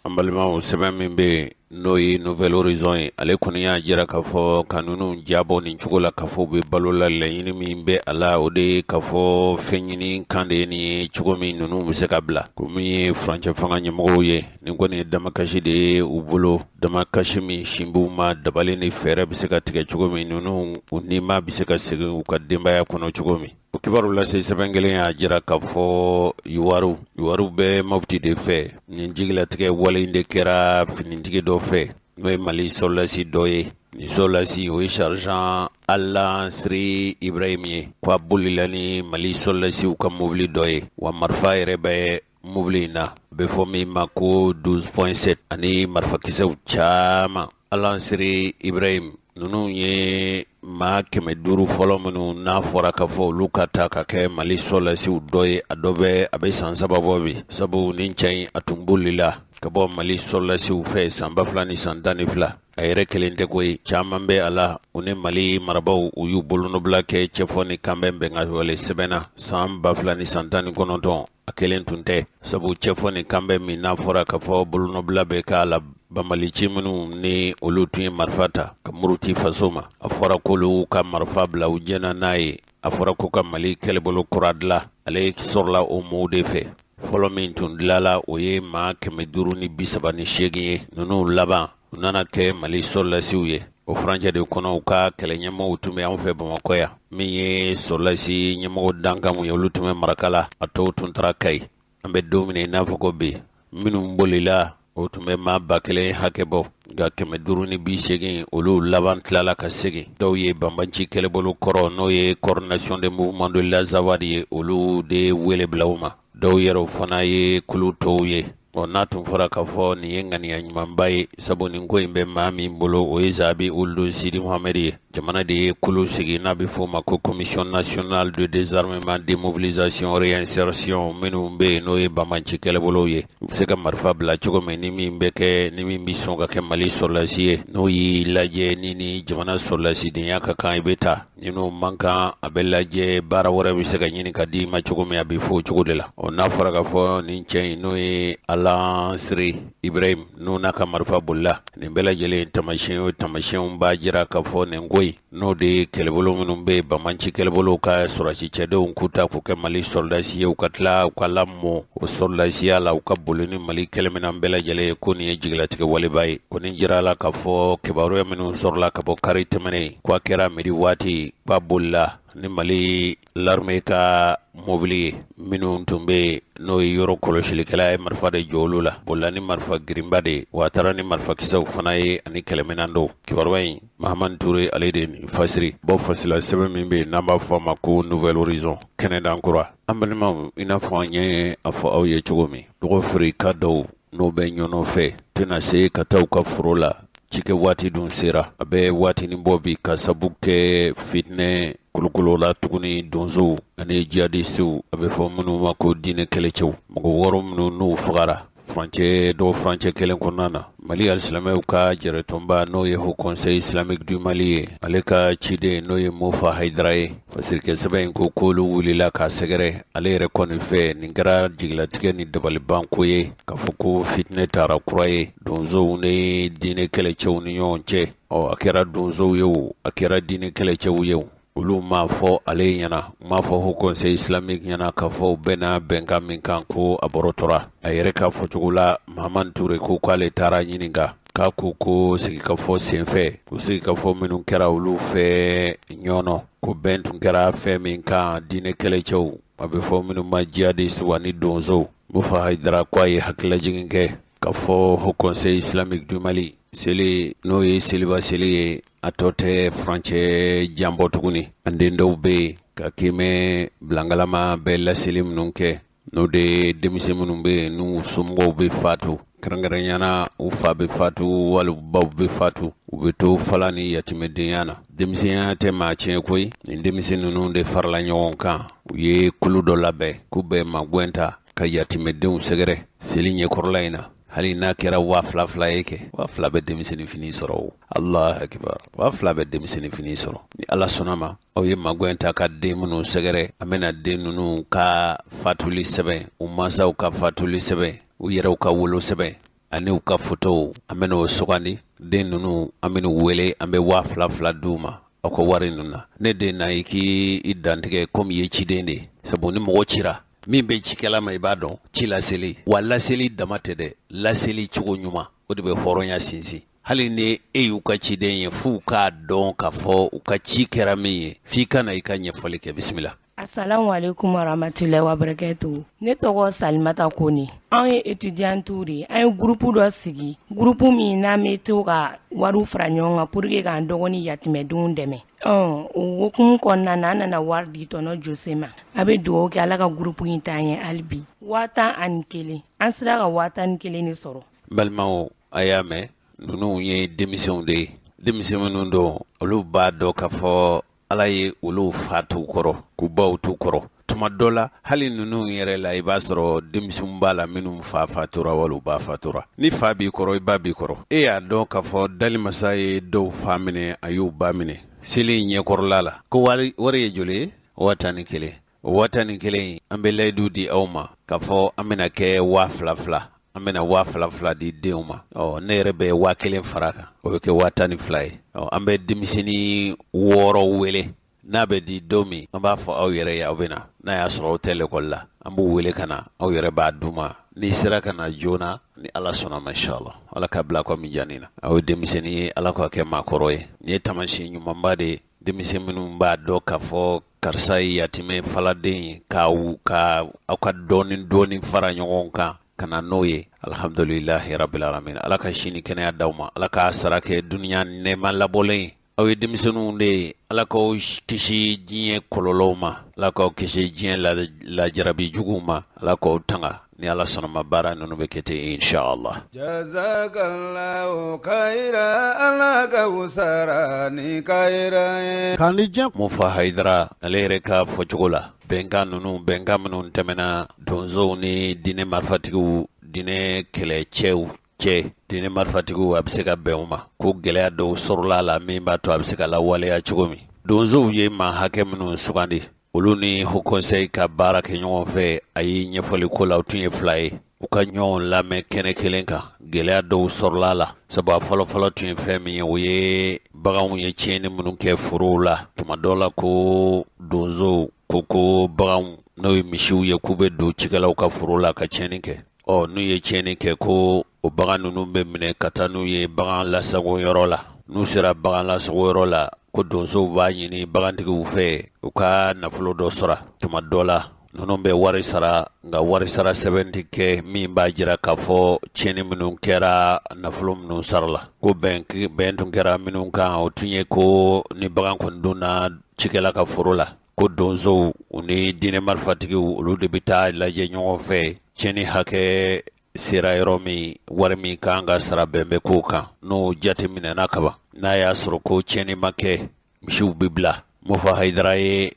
An balimaw, sɛbɛn min bɛ yen n'o ye Nouvel Horizon ye, ale kɔni y'a jira k'a fɔ ka ninnu jabɔ nin cogo la k'a fɔ u bɛ balo la, laɲini min bɛ a la, o de ye k'a fɔ fɛn ɲini kan de ye nin ye, cogo min ninnu bɛ se ka bila. Ko min ye furancɛ fanga ɲɛmɔgɔw ye, nin kɔni ye damakasi de ye u bolo, damakasi min sin b'u ma, dabali ni fɛɛrɛ bɛ se ka tigɛ cogo min, ninnu u nima bɛ se ka segin u ka denbaya kɔnɔ cogo min. O kibaru lase sɛbɛn kelen y'a jira k'a fɔ yuwaru bɛ Mopti de fɛ. Nin jigilatigɛ wale in de kɛra finitigi dɔ fɛ, n'o ye Mali sɔrɔdasi dɔ ye. Nin sɔrɔdasi, o ye sergent Alansiri Ibrahim ye, ko a bolila ni Mali sɔrɔdasiw ka mobili dɔ ye, wa marifa yɛrɛ bɛ mobili in na, a bɛ fɔ min ma ko 12.7 ani marifakisɛw caman. Alansiri Ibrahim, ninnu ye maa 500 fɔlɔ minnu n'a fɔra k'a fɔ olu ka ta ka kɛ Mali sɔrɔdasiw dɔ ye, a dɔ bɛ a bɛ san 3 bɔ bi, sabu nin cɛ in a tun bolila ka bɔ Mali sɔrɔdasiw fɛ san 2012. A yɛrɛ kelen tɛ koyi, caman bɛ a la. U ni Mali marabaaw u y'u bolonɔbila kɛ cɛfɔ ni kanbɛn bɛnkanwale sɛbɛn na san 2019. A kelen tun tɛ, sabu cɛfɔ ni kanbɛn min n'a fɔra k'a fɔ bolonɔbila bɛ k'a la, banbalici minnu ni olu tun ye marifa ta ka muruti faso ma, a fɔra k'olu ka marifa bila, u jɛnna n'a ye. A fɔra ko ka Mali kɛlɛbolo kura dilan, ale sɔrɔla o mɔɔw de fɛ. Fɔlɔ min tun dilala, o ye maa 538 ye. Ninnu laban u nana kɛ Mali sɔrɔdasiw ye. O furancɛ de kɔnɔ, u ka kɛlɛ ɲɛmɔgɔw tun bɛ anw fɛ Bamakɔ yan. Min ye sɔrɔdasi ɲɛmɔgɔ dankanw ye, olu tun bɛ Marakala, a tɔw tun taara Kayi. An bɛ don min na i n'a fɔ ko bi, minnu bolila o tun bɛ maa 1000 hakɛ bɔ, nka 580 olu laban tilala ka segin. Dɔw ye banbanci kɛlɛbolo kɔrɔ, n'o ye coordination des mouvements de l'Azawad ye, olu de wele bila u ma. Dɔw yɛrɛ fana ye kulu tɔw ye. Ɔ n'a tun fɔra k'a fɔ nin ye ŋaniya ɲumanba ye, sabu nin ko in bɛ maa min bolo, o ye Zabi Uld Sidi Mohamed ye. Jamana de ye kulu sigi n'a bɛ f'o ma ko Commission nationale de désarmement, démobilisation, réinsertion. Minnu bɛ yen, n'o ye banbanci kɛlɛbolow ye, u bɛ se ka marifa bila cogo min, ni min bɛ kɛ, ni min bɛ sɔn ka kɛ Mali sɔrɔdasi ye, n'o y'i lajɛ ni ni jamana sɔrɔdasidenya ka kan, i bɛ taa. Ni n'o man kan, a bɛ lajɛ baara wɛrɛ bɛ se ka ɲini ka d'i ma cogo min. A bɛ fɔ o cogo de la. Ɔ n'a fɔra k'a fɔ nin cɛ in, n'o ye Alansiri Ibrahim, n'o n'a ka marifa bolila, nin bɛɛ lajɛlen taamasiyɛn o taamasiyɛnw b'a jira k'a fɔ nin ko in, n'o de ye kɛlɛbolo minnu bɛ yen, banbanci kɛlɛbolow ka sɔrɔdasi cɛdenw k'u ta k'u kɛ Mali sɔrɔdasi ye, u ka tila u ka lamɔ o sɔrɔdasiya la, u ka boli ni Mali kɛlɛminɛn bɛɛ lajɛlen ye, ko nin ye jigilatigɛ waleba ye. Ko nin jira la k'a fɔ kibaruya minnu sɔrɔla ka bɔ kari tɛmɛnen, ko a kɛra midi waati, k'a bolila ni Mali l'armée ka mobili ye minnu tun bɛ yen, n'o ye yɔrɔ kɔlɔsilikɛla ye marifa de jɔ olu la, bolila ni marifa girinba de ye, wa a taara ni marifakisɛw fana ye ani kɛlɛminɛn dɔw. Kibaruya in, Mahamani Ture, ale de nin fasiri bɔ fasila sɛbɛn min bɛ yen n'an b'a fɔ a ma ko Nouvel Horizon, kɛnɛdan kura. An balimaw, i n'a fɔ an ye a fɔ aw ye cogo min, dɔgɔfirika dɔw n'o bɛ Ɲɔnɔ fɛ tɛna se ka taa u ka foro la cikɛ waati dun sera. A bɛ waatinin bɔ bi, ka sabu kɛ fitinɛ kolokolo la tuguni, donsow ani jihadisiw, a bɛ fɔ minnu ma ko diinɛ kɛlɛcɛw. Mɔgɔ 6 minnu n'u fagara furancɛ dɔgɔ furancɛ kelen kɔnɔna na, Mali alisilamɛw ka jɛrɛtɔnba, n'o ye Haut Conseil Islamique du Mali ye, ale ka ciden, n'o ye Mofa Hayidara ye, fasirikɛ sɛbɛn in ko k'olu wulila k'a sɛgɛrɛ. Ale yɛrɛ kɔni fɛ, nin kɛra jigilatigɛ ni dabalibanko ye, k'a fɔ ko fitinɛ taara kura ye donsow ni diinɛ kɛlɛcɛw ni ɲɔgɔn cɛ. Ɔ a kɛra donsow ye o, a kɛra diinɛ kɛlɛcɛw ye o, olu m'a fɔ ale ɲɛna, u m'a fɔ Haut Conseil Islamique ɲɛna k'a fɔ u bɛnna bɛnkan min kan, ko a bɔrɔtɔra. A yɛrɛ ka fɔcogo la, Mahamani Ture ko k'ale taara ɲininka, k'a ko ko sigikafɔ senfɛ, ko sigikafɔ minnu kɛra olu fɛ Ɲɔnɔ, ko bɛn tun kɛra fɛn min kan, diinɛ kɛlɛcɛw, a bɛ fɔ minnu ma jihadiste, ani donsow. Mofa Hayidara ko a ye hakililajigin kɛ k'a fɔ Haut Conseil Islamique du Mali, seli, n'o ye seliba seli ye, a tɔ tɛ furancɛ jan bɔ tuguni. An den dɔw bɛ yen ka kɛmɛ bilangalama bɛ laseli minnu kɛ, n'o de ye denmisɛn minnu bɛ yen, n'u somɔgɔw bɛ fatu, kɛrɛnkɛrɛnya na u fa bɛ fatu wali baw bɛ fatu, u bɛ to falan ni yatimɛdenya na. Denmisɛnya tɛ maa tiɲɛ koyi. Nin denmisɛn ninnu de farala ɲɔgɔn kan, u ye kulu dɔ labɛn k'u bɛ magwɛn ta ka yatimɛdenw sɛgɛrɛ seli ɲɛkɔrɔla in na. Hali n'a kɛra 2000 2000 ye kɛ, 2000 bɛ denmisɛnnin fini sɔrɔ o. Allah akibar, 2000 bɛ denmisɛnnin fini sɔrɔ. Ni Ala sɔnna ma, aw ye magwɛn ta ka den minnu sɛgɛrɛ, an bɛna den ninnu ka fatuli sɛbɛn, u mansaw ka fatuli sɛbɛn, u yɛrɛw ka wolo sɛbɛn ani u ka fotow, an bɛna o sugandi. Den ninnu, an bɛn'u wele, an bɛ 2000 2000 d'u ma aw ka wari ninnu na. Ne den na, i k'i dantigɛ komi i ye ciden de ye, sabu ni mɔgɔ cira, min bɛ cikɛla ma, i b'a dɔn ci laseli wa laseli dama tɛ dɛ, laseli cogo ɲuman, o de bɛ hɔrɔnya sinsin. Hali ni e y'u ka ciden ye, f'u k'a dɔn k'a fɔ u ka ci kɛra min ye, f'i ka na i ka ɲɛfɔli kɛ. Bisimila. Assalamu alaikum warahmatullahi wabarakatuh. Ne tɔgɔ Salimata Kone. Anw ye étudiantes de ye. An ye groupe dɔ sigi, groupe min n'an bɛ to ka wariw fara ɲɔgɔn kan pour que k'an dɔgɔnin yatimɛdenw dɛmɛ. Ɔ o hukumu kɔnɔna na, an nana wari di tɔnɔ Jose ma. A bɛ dugawu kɛ, Ala ka groupe in taa ɲɛ hali bi. 11,000, an sera ka 11,000 de sɔrɔ. N balimaw, a y'a mɛn, ninnu ye denmisɛnw de ye. Denmisɛn minnu don, olu b'a dɔn k'a fɔ Ala ye olu fa t'u kɔrɔ, k'u baw t'u kɔrɔ. Tuma dɔ la, hali ninnu yɛrɛ la, i b'a sɔrɔ denmisɛnw b'a la minnu fa fatura wali u ba fatura. Ni fa b'i kɔrɔ, i ba b'i kɔrɔ, e y'a dɔn k'a fɔ dalimasa ye dɔw fa minɛ, a y'u ba minɛ seli in ɲɛkɔrɔla la. Ko wari ye joli ye? 11,000. O 11,000 in, an bɛ layidu di aw ma k'a fɔ an bɛna kɛ 2000 2000, an bɛna 2000 2000 di denw ma. Ɔ ne yɛrɛ bɛ 1000 fara kan, o bɛ kɛ 12,000 ye. Ɔ an bɛ denmisɛnnin 6 wele, n'a bɛ di don min, an b'a fɔ aw yɛrɛ ye, aw bɛ na. N'a y'a sɔrɔ aw tɛ lekɔli la, an b'u wele ka na, aw yɛrɛ b'a d'u ma. N'i sera ka na joona, ni Ala sɔnna ma, inshallah, Ala ka bila kɔ min jani na. Aw ye denmisɛnnin ye, Ala k'a kɛ maakɔrɔ ye. Nin ye taamasiyɛn ɲumanba de ye, denmisɛn minnu b'a dɔn k'a fɔ karisa ye yatimɛ faladen ye, ka aw ka dɔɔnin dɔɔnin fara ɲɔgɔn kan ka na n'o ye. Alhamdulilahi rabbil alamin. Ala ka si ni kɛnɛya d'aw ma, Ala k'a sara kɛ duniya nɛɛma labɔlen ye. Aw ye denmisɛnninw de ye, Ala k'aw kisi diɲɛ kɔlɔlɔw ma, Ala k'aw kisi diɲɛ lajarabi juguw ma, Ala k'aw tanga. Ni Ala sɔnna ma baara ninnu bɛ kɛ ten inshallah. Jazakallahu khairan Ala ka u sara ni kayira ye. K'an ni diɲɛ Mufa Hayidara ale yɛrɛ ka fɔcogo la, bɛnkan ninnu bɛnkan minnu tɛmɛna donsow ni diinɛ marifatigiw diinɛ kɛlɛcɛw cɛ diinɛ marifatigiw a bɛ se ka bɛn u ma ko gɛlɛya dɔw sɔrɔla a la min b'a to a bɛ se ka lawaleya cogo min. Donsow ye maa hakɛ minnu sugandi olu ni Haut Conseil ka baara kɛ ɲɔgɔn fɛ a ye ɲɛfɔli ko la o tun ye fila ye u ka ɲɔgɔn lamɛn kɛnɛ kelen kan gɛlɛya dɔw sɔrɔla a la sabu a fɔlɔfɔlɔ tun ye fɛn min ye o ye baganw ye tiɲɛni minnu kɛ forow la tuma dɔw la ko donsow ko baganw n'o ye misiw ye k'u bɛ don cikɛlaw ka foro la ka tiɲɛni kɛ ɔ n'u ye tiɲɛni kɛ ko o bagan ninnu bɛ minɛ ka taa n'u ye bagan lasago yɔrɔ la n'u sera bagan lasago yɔrɔ la ko donsow b'a ɲini bagantigiw fɛ u ka nafolo dɔ sɔrɔ tuma dɔ la ninnu bɛ wari sara nka wari sara sɛbɛn tɛ kɛ min b'a jira k'a fɔ tiɲɛni minnu kɛra nafolo minnu sarala ko bɛn tun kɛra minnu kan o tun ye ko ni bagan kɔni donna cikɛla ka foro la ko donsow u ni diinɛ marifatigiw olu de bɛ taa lajɛ ɲɔgɔn fɛ tiɲɛni hakɛ sera yɔrɔ min wari min kan ka sara bɛn bɛ k'o kan n'o jate minɛna kaban n'a y'a sɔrɔ ko tiɲɛni ma kɛ misiw bɛ bila Mufa Hayidara ye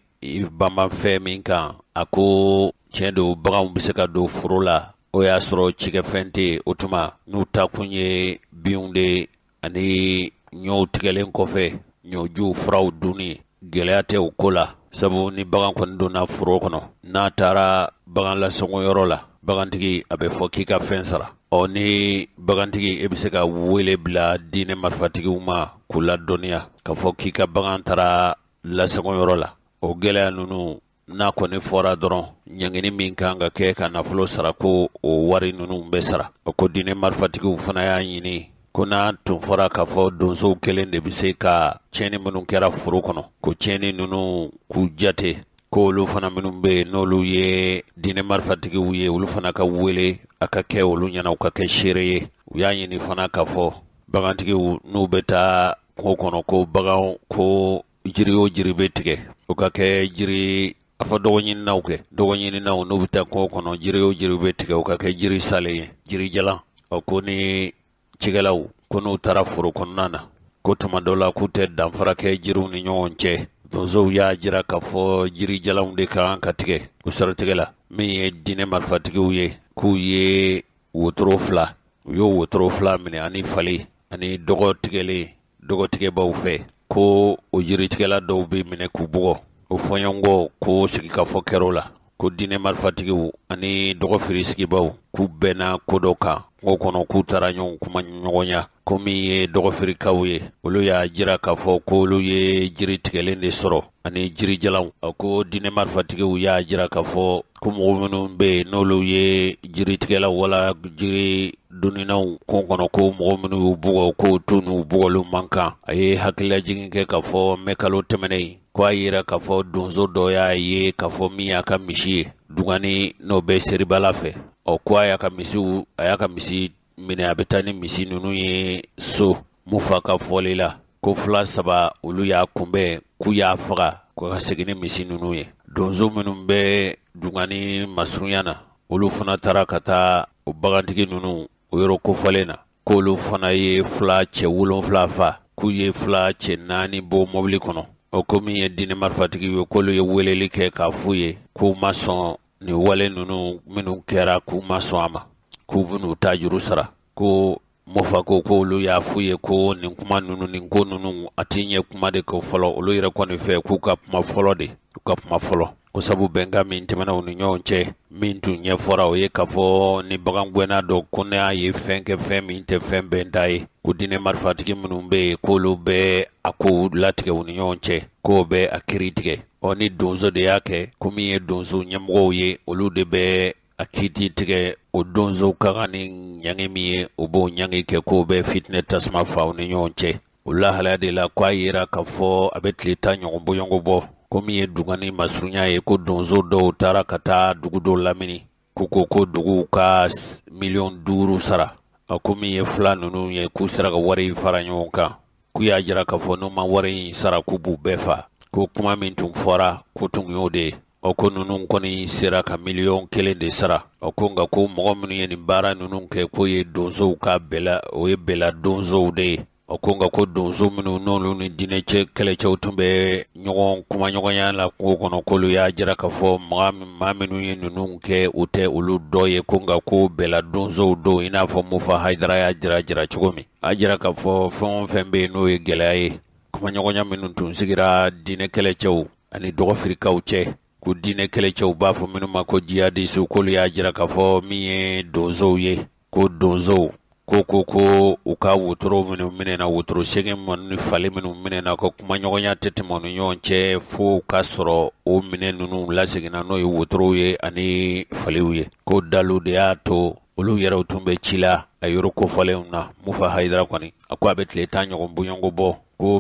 banban fɛn min kan a ko tiɲɛ don baganw bɛ se ka don foro la o y'a sɔrɔ cikɛfɛn tɛ yen o tuma n'u taakun ye binw de ani ɲɔw tigɛlen kɔfɛ ɲɔjuw furaw dunni gɛlɛya tɛ o ko la sabu ni bagan kɔni donna foro kɔnɔ n'a taara bagan lasago yɔrɔ la bagantigi a bɛ fɔ k'i ka fɛn sara ɔ ni bagantigi e bɛ se ka wele bila diinɛ marifatigiw ma k'u ladɔnniya k'a fɔ k'i ka bagan taara lasago yɔrɔ la o gɛlɛya ninnu n'a kɔni fɔra dɔrɔn ɲangini min kan ka kɛ ka nafolo sara ko o wari ninnu bɛ sara o ko diinɛ marifatigiw fana y'a ɲini ko n'a tun fɔra k'a fɔ donsow kelen de bɛ se ka tiɲɛni minnu kɛra foro kɔnɔ ko tiɲɛni ninnu k'u jate ko olu fana minnu bɛ yen n'olu ye diinɛ marifatigiw ye olu fana ka wele a ka kɛ olu ɲɛna u ka kɛ seere ye u y'a ɲini fana k'a fɔ bagantigiw n'u bɛ taa kungo kɔnɔ ko bagan ko jiri o jiri bɛ tigɛ o ka kɛ jiri a fɔ dɔgɔɲininaw kɛ dɔgɔɲininaw n'u bɛ taa kungo kɔnɔ jiri o jiri bɛ tigɛ o ka kɛ jiri salen ye jiri jalan ɔ ko ni cikɛlaw ko n'u taara foro kɔnɔna na ko tuma dɔ la k'u tɛ danfara kɛ jiriw ni ɲɔgɔn cɛ donsow y'a jira k'a fɔ jiri jalanw de ka kan ka tigɛ u siratigɛ la min ye diinɛ marifatigiw ye k'u ye wotoro fila u y'o wotoro fila minɛ ani fali ani dɔgɔ tigɛlen dɔgɔtigɛbaw fɛ ko o jiritigɛla dɔw bɛ minɛ k'u bugɔ o fɔɲɔgɔnkɔ ko sigikafɔ kɛr'o la ko diinɛ marifatigiw ani dɔgɔfiri sigibaw k'u bɛnna ko dɔ kan kungo kɔnɔ k'u taara ɲɔgɔn kuma ɲɔgɔnya ko min ye dɔgɔfirikaw ye olu y'a jira k'a fɔ k'olu ye jiri tigɛlen de sɔrɔ ani jirijalanw a ko diinɛ marifatigiw y'a jira k'a fɔ ko mɔgɔ minnu bɛ yen n'olu ye jiritigɛlaw wala jiri doninaw kungo kɔnɔ ko mɔgɔ minnu y'u bugɔ k'o t'u n'u bugɔliw man kan a ye hakililajigin kɛ k'a fɔ mɛ kalo tɛmɛnen ko a yira k'a fɔ donso dɔ y'a ye k'a fɔ min y'a ka misi ye dugani n'o bɛ seribala fɛ ɔ ko a y'a ka misiw a y'a ka misi minɛ a bɛ taa ni misi ninnu ye so Mufa ka fɔli la ko fila saba olu y'a kunbɛn k'u y'a faga ko ka segin ni misi ninnu ye donso minnu bɛ dugani masurunya na olu fana taara ka taa o bagantigi ninnu o yɔrɔ kofɔlen na k'olu fana ye fila cɛ 7 fa k'u ye fila cɛ 4 bɔ mɔbili kɔnɔ o ko min ye diinɛ marifatigi ye k'olu ye weleli kɛ k'a f'u ye k'u ma sɔn nin wale ninnu minnu kɛra k'u ma sɔn a ma k'u bɛn'u ta juru sara ko Mufa ko k'olu y'a f'u ye ko nin kuma ninnu nin ko ninnu a t'i ɲɛ kuma de ko fɔlɔ olu yɛrɛ kɔni fɛ k'u ka kuma fɔlɔ de u ka kuma fɔlɔ ko sabu bɛnkan min tɛmɛna u ni ɲɔgɔn cɛ min tun ɲɛfɔra o ye k'a fɔ ni bagan gɛnna dɔ ko ne y'a ye fɛn kɛ fɛn min tɛ fɛn bɛnta ye ko diinɛ marifatigi minnu bɛ yen k'olu bɛ a kow latigɛ u ni ɲɔgɔn cɛ k'o bɛ a kiri tigɛ ɔ ni donso de y'a kɛ ko min ye donso ɲɛmɔgɔw ye olu de bɛ a kiti tigɛ o donso ka kan ni ɲangi min ye o b'o ɲangi kɛ k'o bɛ fitinɛ tasuma fa u ni ɲɔgɔn cɛ o lahalaya de la ko a yira k'a fɔ a bɛ tile 10 ɲɔgɔn bɔɲɔgɔn bɔ ko min ye dugani masurunya ye ko donso dɔw taara ka taa dugu dɔw lamini k'u ko ko duguw ka 5 miliyɔn sara a ko min ye fila ninnu ye k'u sera ka wari fara ɲɔgɔn kan k'u y'a jira k'a fɔ n'u ma wari in sara k'u b'u bɛɛ fa ko kuma min tun fɔra ko tun y'o de ye. Ɔ ko ninnu kɔni sera ka miliyɔn 1 de sara. Ɔ ko nka ko mɔgɔ minnu ye nin baara ninnu kɛ, k'o ye donsow ka bɛla, o ye bɛla donsow de ye. Ɔ ko nka ko donso minnu n'olu ni diinɛ cɛ kɛlɛcɛw tun bɛ ɲɔgɔn kumaɲɔgɔnya la kungo kɔnɔ, k'olu y'a jira k'a fɔ maa minnu ye ninnu kɛ, u tɛ olu dɔ ye. Ko nka ko bɛla donsow don, i n'a fɔ Mufa Hayidara y'a jira cogo min. A jira k'a fɔ fɛn o fɛn bɛ yen n'o ye gɛlɛya ye, kumaɲɔgɔnya minnu tun sigira diinɛ kɛlɛcɛw ani dɔgɔfirikaw cɛ, ko diinɛ kɛlɛcɛw b'a fɔ minnu ma ko jihadisiw, k'olu y'a jira k'a fɔ min ye donsow ye, ko donsow ko u ka wotoro minnu minɛna, wotoro 8 ni fali minnu minɛna, ko kumaɲɔgɔnya tɛ tɛmɛ u ni ɲɔgɔn cɛ fo k'a sɔrɔ o minɛ ninnu laseginna, n'o ye wotorow ye ani faliw ye. Ko dalu de y'a to olu yɛrɛw tun bɛ ci la a yɔrɔ kofɔlenw na. Mufa Hayidara kɔni a ko a bɛ tile 10 ɲɔgɔn bɔɲɔgɔnko bɔ, ko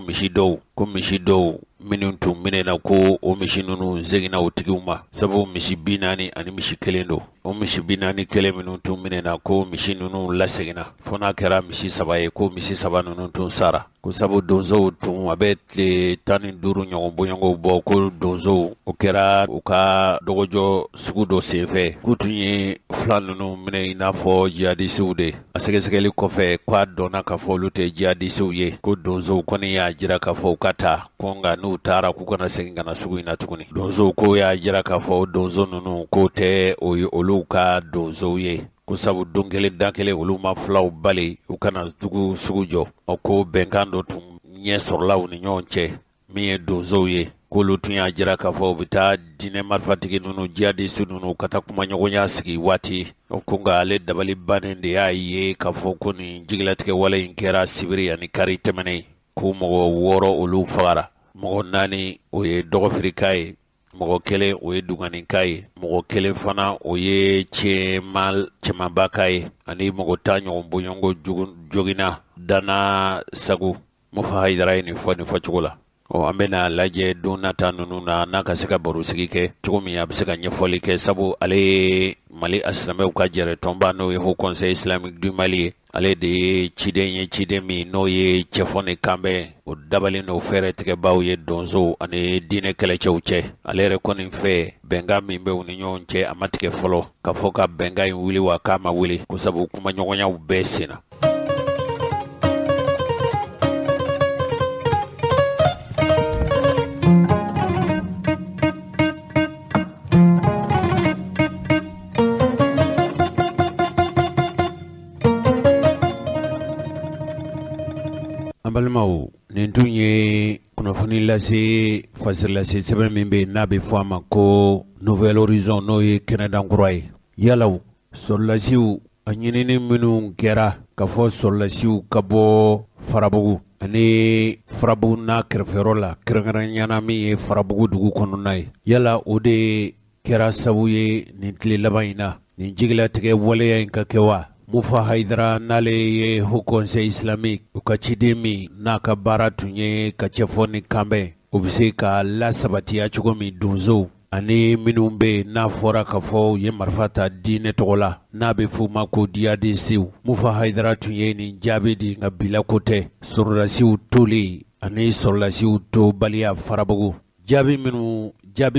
misi dɔw minnu tun minɛna, ko o misi ninnu seginna o tigiw ma, sabu misi 40 ani misi 1 don. O misi 41 minnu tun minɛna, ko misi ninnu laseginna fo n'a kɛra misi 3 ye, ko misi 3 ninnu tun sara. Ko sabu donsow tun a bɛ tile 15 ɲɔgɔn bɔɲɔgɔnw bɔ, ko donsow o kɛra u ka dɔgɔjɔ sugu dɔ senfɛ, k'u tun ye fila ninnu minɛ i n'a fɔ jihadisiw de. A sɛgɛsɛgɛli kɔfɛ, k'a dɔnna k'a fɔ olu tɛ jihadisiw ye. Ko donsow kɔni y'a jira k'a fɔ u ka taa, ko nka n'u taara k'u kana segin ka na sugu in na tuguni. Donsow ko y'a jira k'a fɔ donso ninnu k'o tɛ o ye olu ka donsow ye, ko sabu don kelen dan kelen olu ma filaw bali u kana dugu sugu jɔ. Ɔ ko bɛnkan dɔ tun ɲɛ sɔrɔla u ni ɲɔgɔn cɛ, min ye donsow ye, k'olu tun y'a jira k'a fɔ u bɛ taa diinɛ marifatigi ninnu, jihadisi ninnu, ka taa kumaɲɔgɔnya sigi waati. Ko nka ale dabali bannen de y'a ye k'a fɔ ko nin jigilatigɛ wale in kɛra sibiri ani kari tɛmɛnen, ko mɔgɔ 6 olu fagara. Mɔgɔ 4 o ye dɔgɔfirika ye, mɔgɔ 1 o ye dunganinka ye, mɔgɔ 1 fana o ye cɛmanbaka ye, ani mɔgɔ 10 ɲɔgɔn bɔɲɔgɔnko joginna Dana Sagu. Mufa Hayidara ye nin fɔ nin fɔcogo la. Ɔ an bɛna lajɛ don nata ninnu na n'a ka se ka barosigi kɛ cogo min, a bɛ se ka ɲɛfɔli kɛ, sabu ale ye Mali asilamɛw ka jɛrɛ tɔnba, n'o ye Haut Conseil Islamique du Mali ye. Ale de ye ciden ye, ciden min n'o ye cɛfɔ ni kanbɛn o dabalen n'o fɛɛrɛ tigɛbaw ye donsow ani diinɛ kɛlɛcɛw cɛ. Ale yɛrɛ kɔni fɛ, bɛnkan min bɛ u ni ɲɔgɔn cɛ, a ma tigɛ fɔlɔ k'a fɔ ka bɛnkan in wuli wa k'a ma wuli, ko sabu kumaɲɔgɔnyaw bɛɛ senna. An balimaw, nin tun ye kunnafoni lase fasiri lase sɛbɛn min bɛ yen n'a bɛ fɔ a ma ko Nouvel Horizon, n'o ye kɛnɛdankura ye. Yala sɔrɔlasiw a ɲinini minnu kɛra k'a fɔ sɔrɔlasiw ka bɔ Farabugu ani Farabugu n'a kɛrɛfɛyɔrɔ la, kɛrɛnkɛrɛnnenya min ye Farabugu dugu kɔnɔna ye, yala o de kɛra sabu ye nin tile laban in na nin jigilatigɛ waleya in ka kɛ wa? Mufa Hayidara, n'ale ye Haut Conseil Islamique u ka ciden min n'a ka baara tun ye ka cɛfɔ ni kanbɛn, o bɛ se ka lasabatiya cogo min donsow ani minnu bɛ yen n'a fɔra k'a fɔ u ye marifa ta diinɛ tɔgɔ la, n'a bɛ f'u ma ko jihadisiw. Mufa Hayidara tun ye nin jaabi di, nka bila ko tɛ sɔrɔdasiw toli ani sɔrɔdasiw tobaliya Farabugu. Jaabi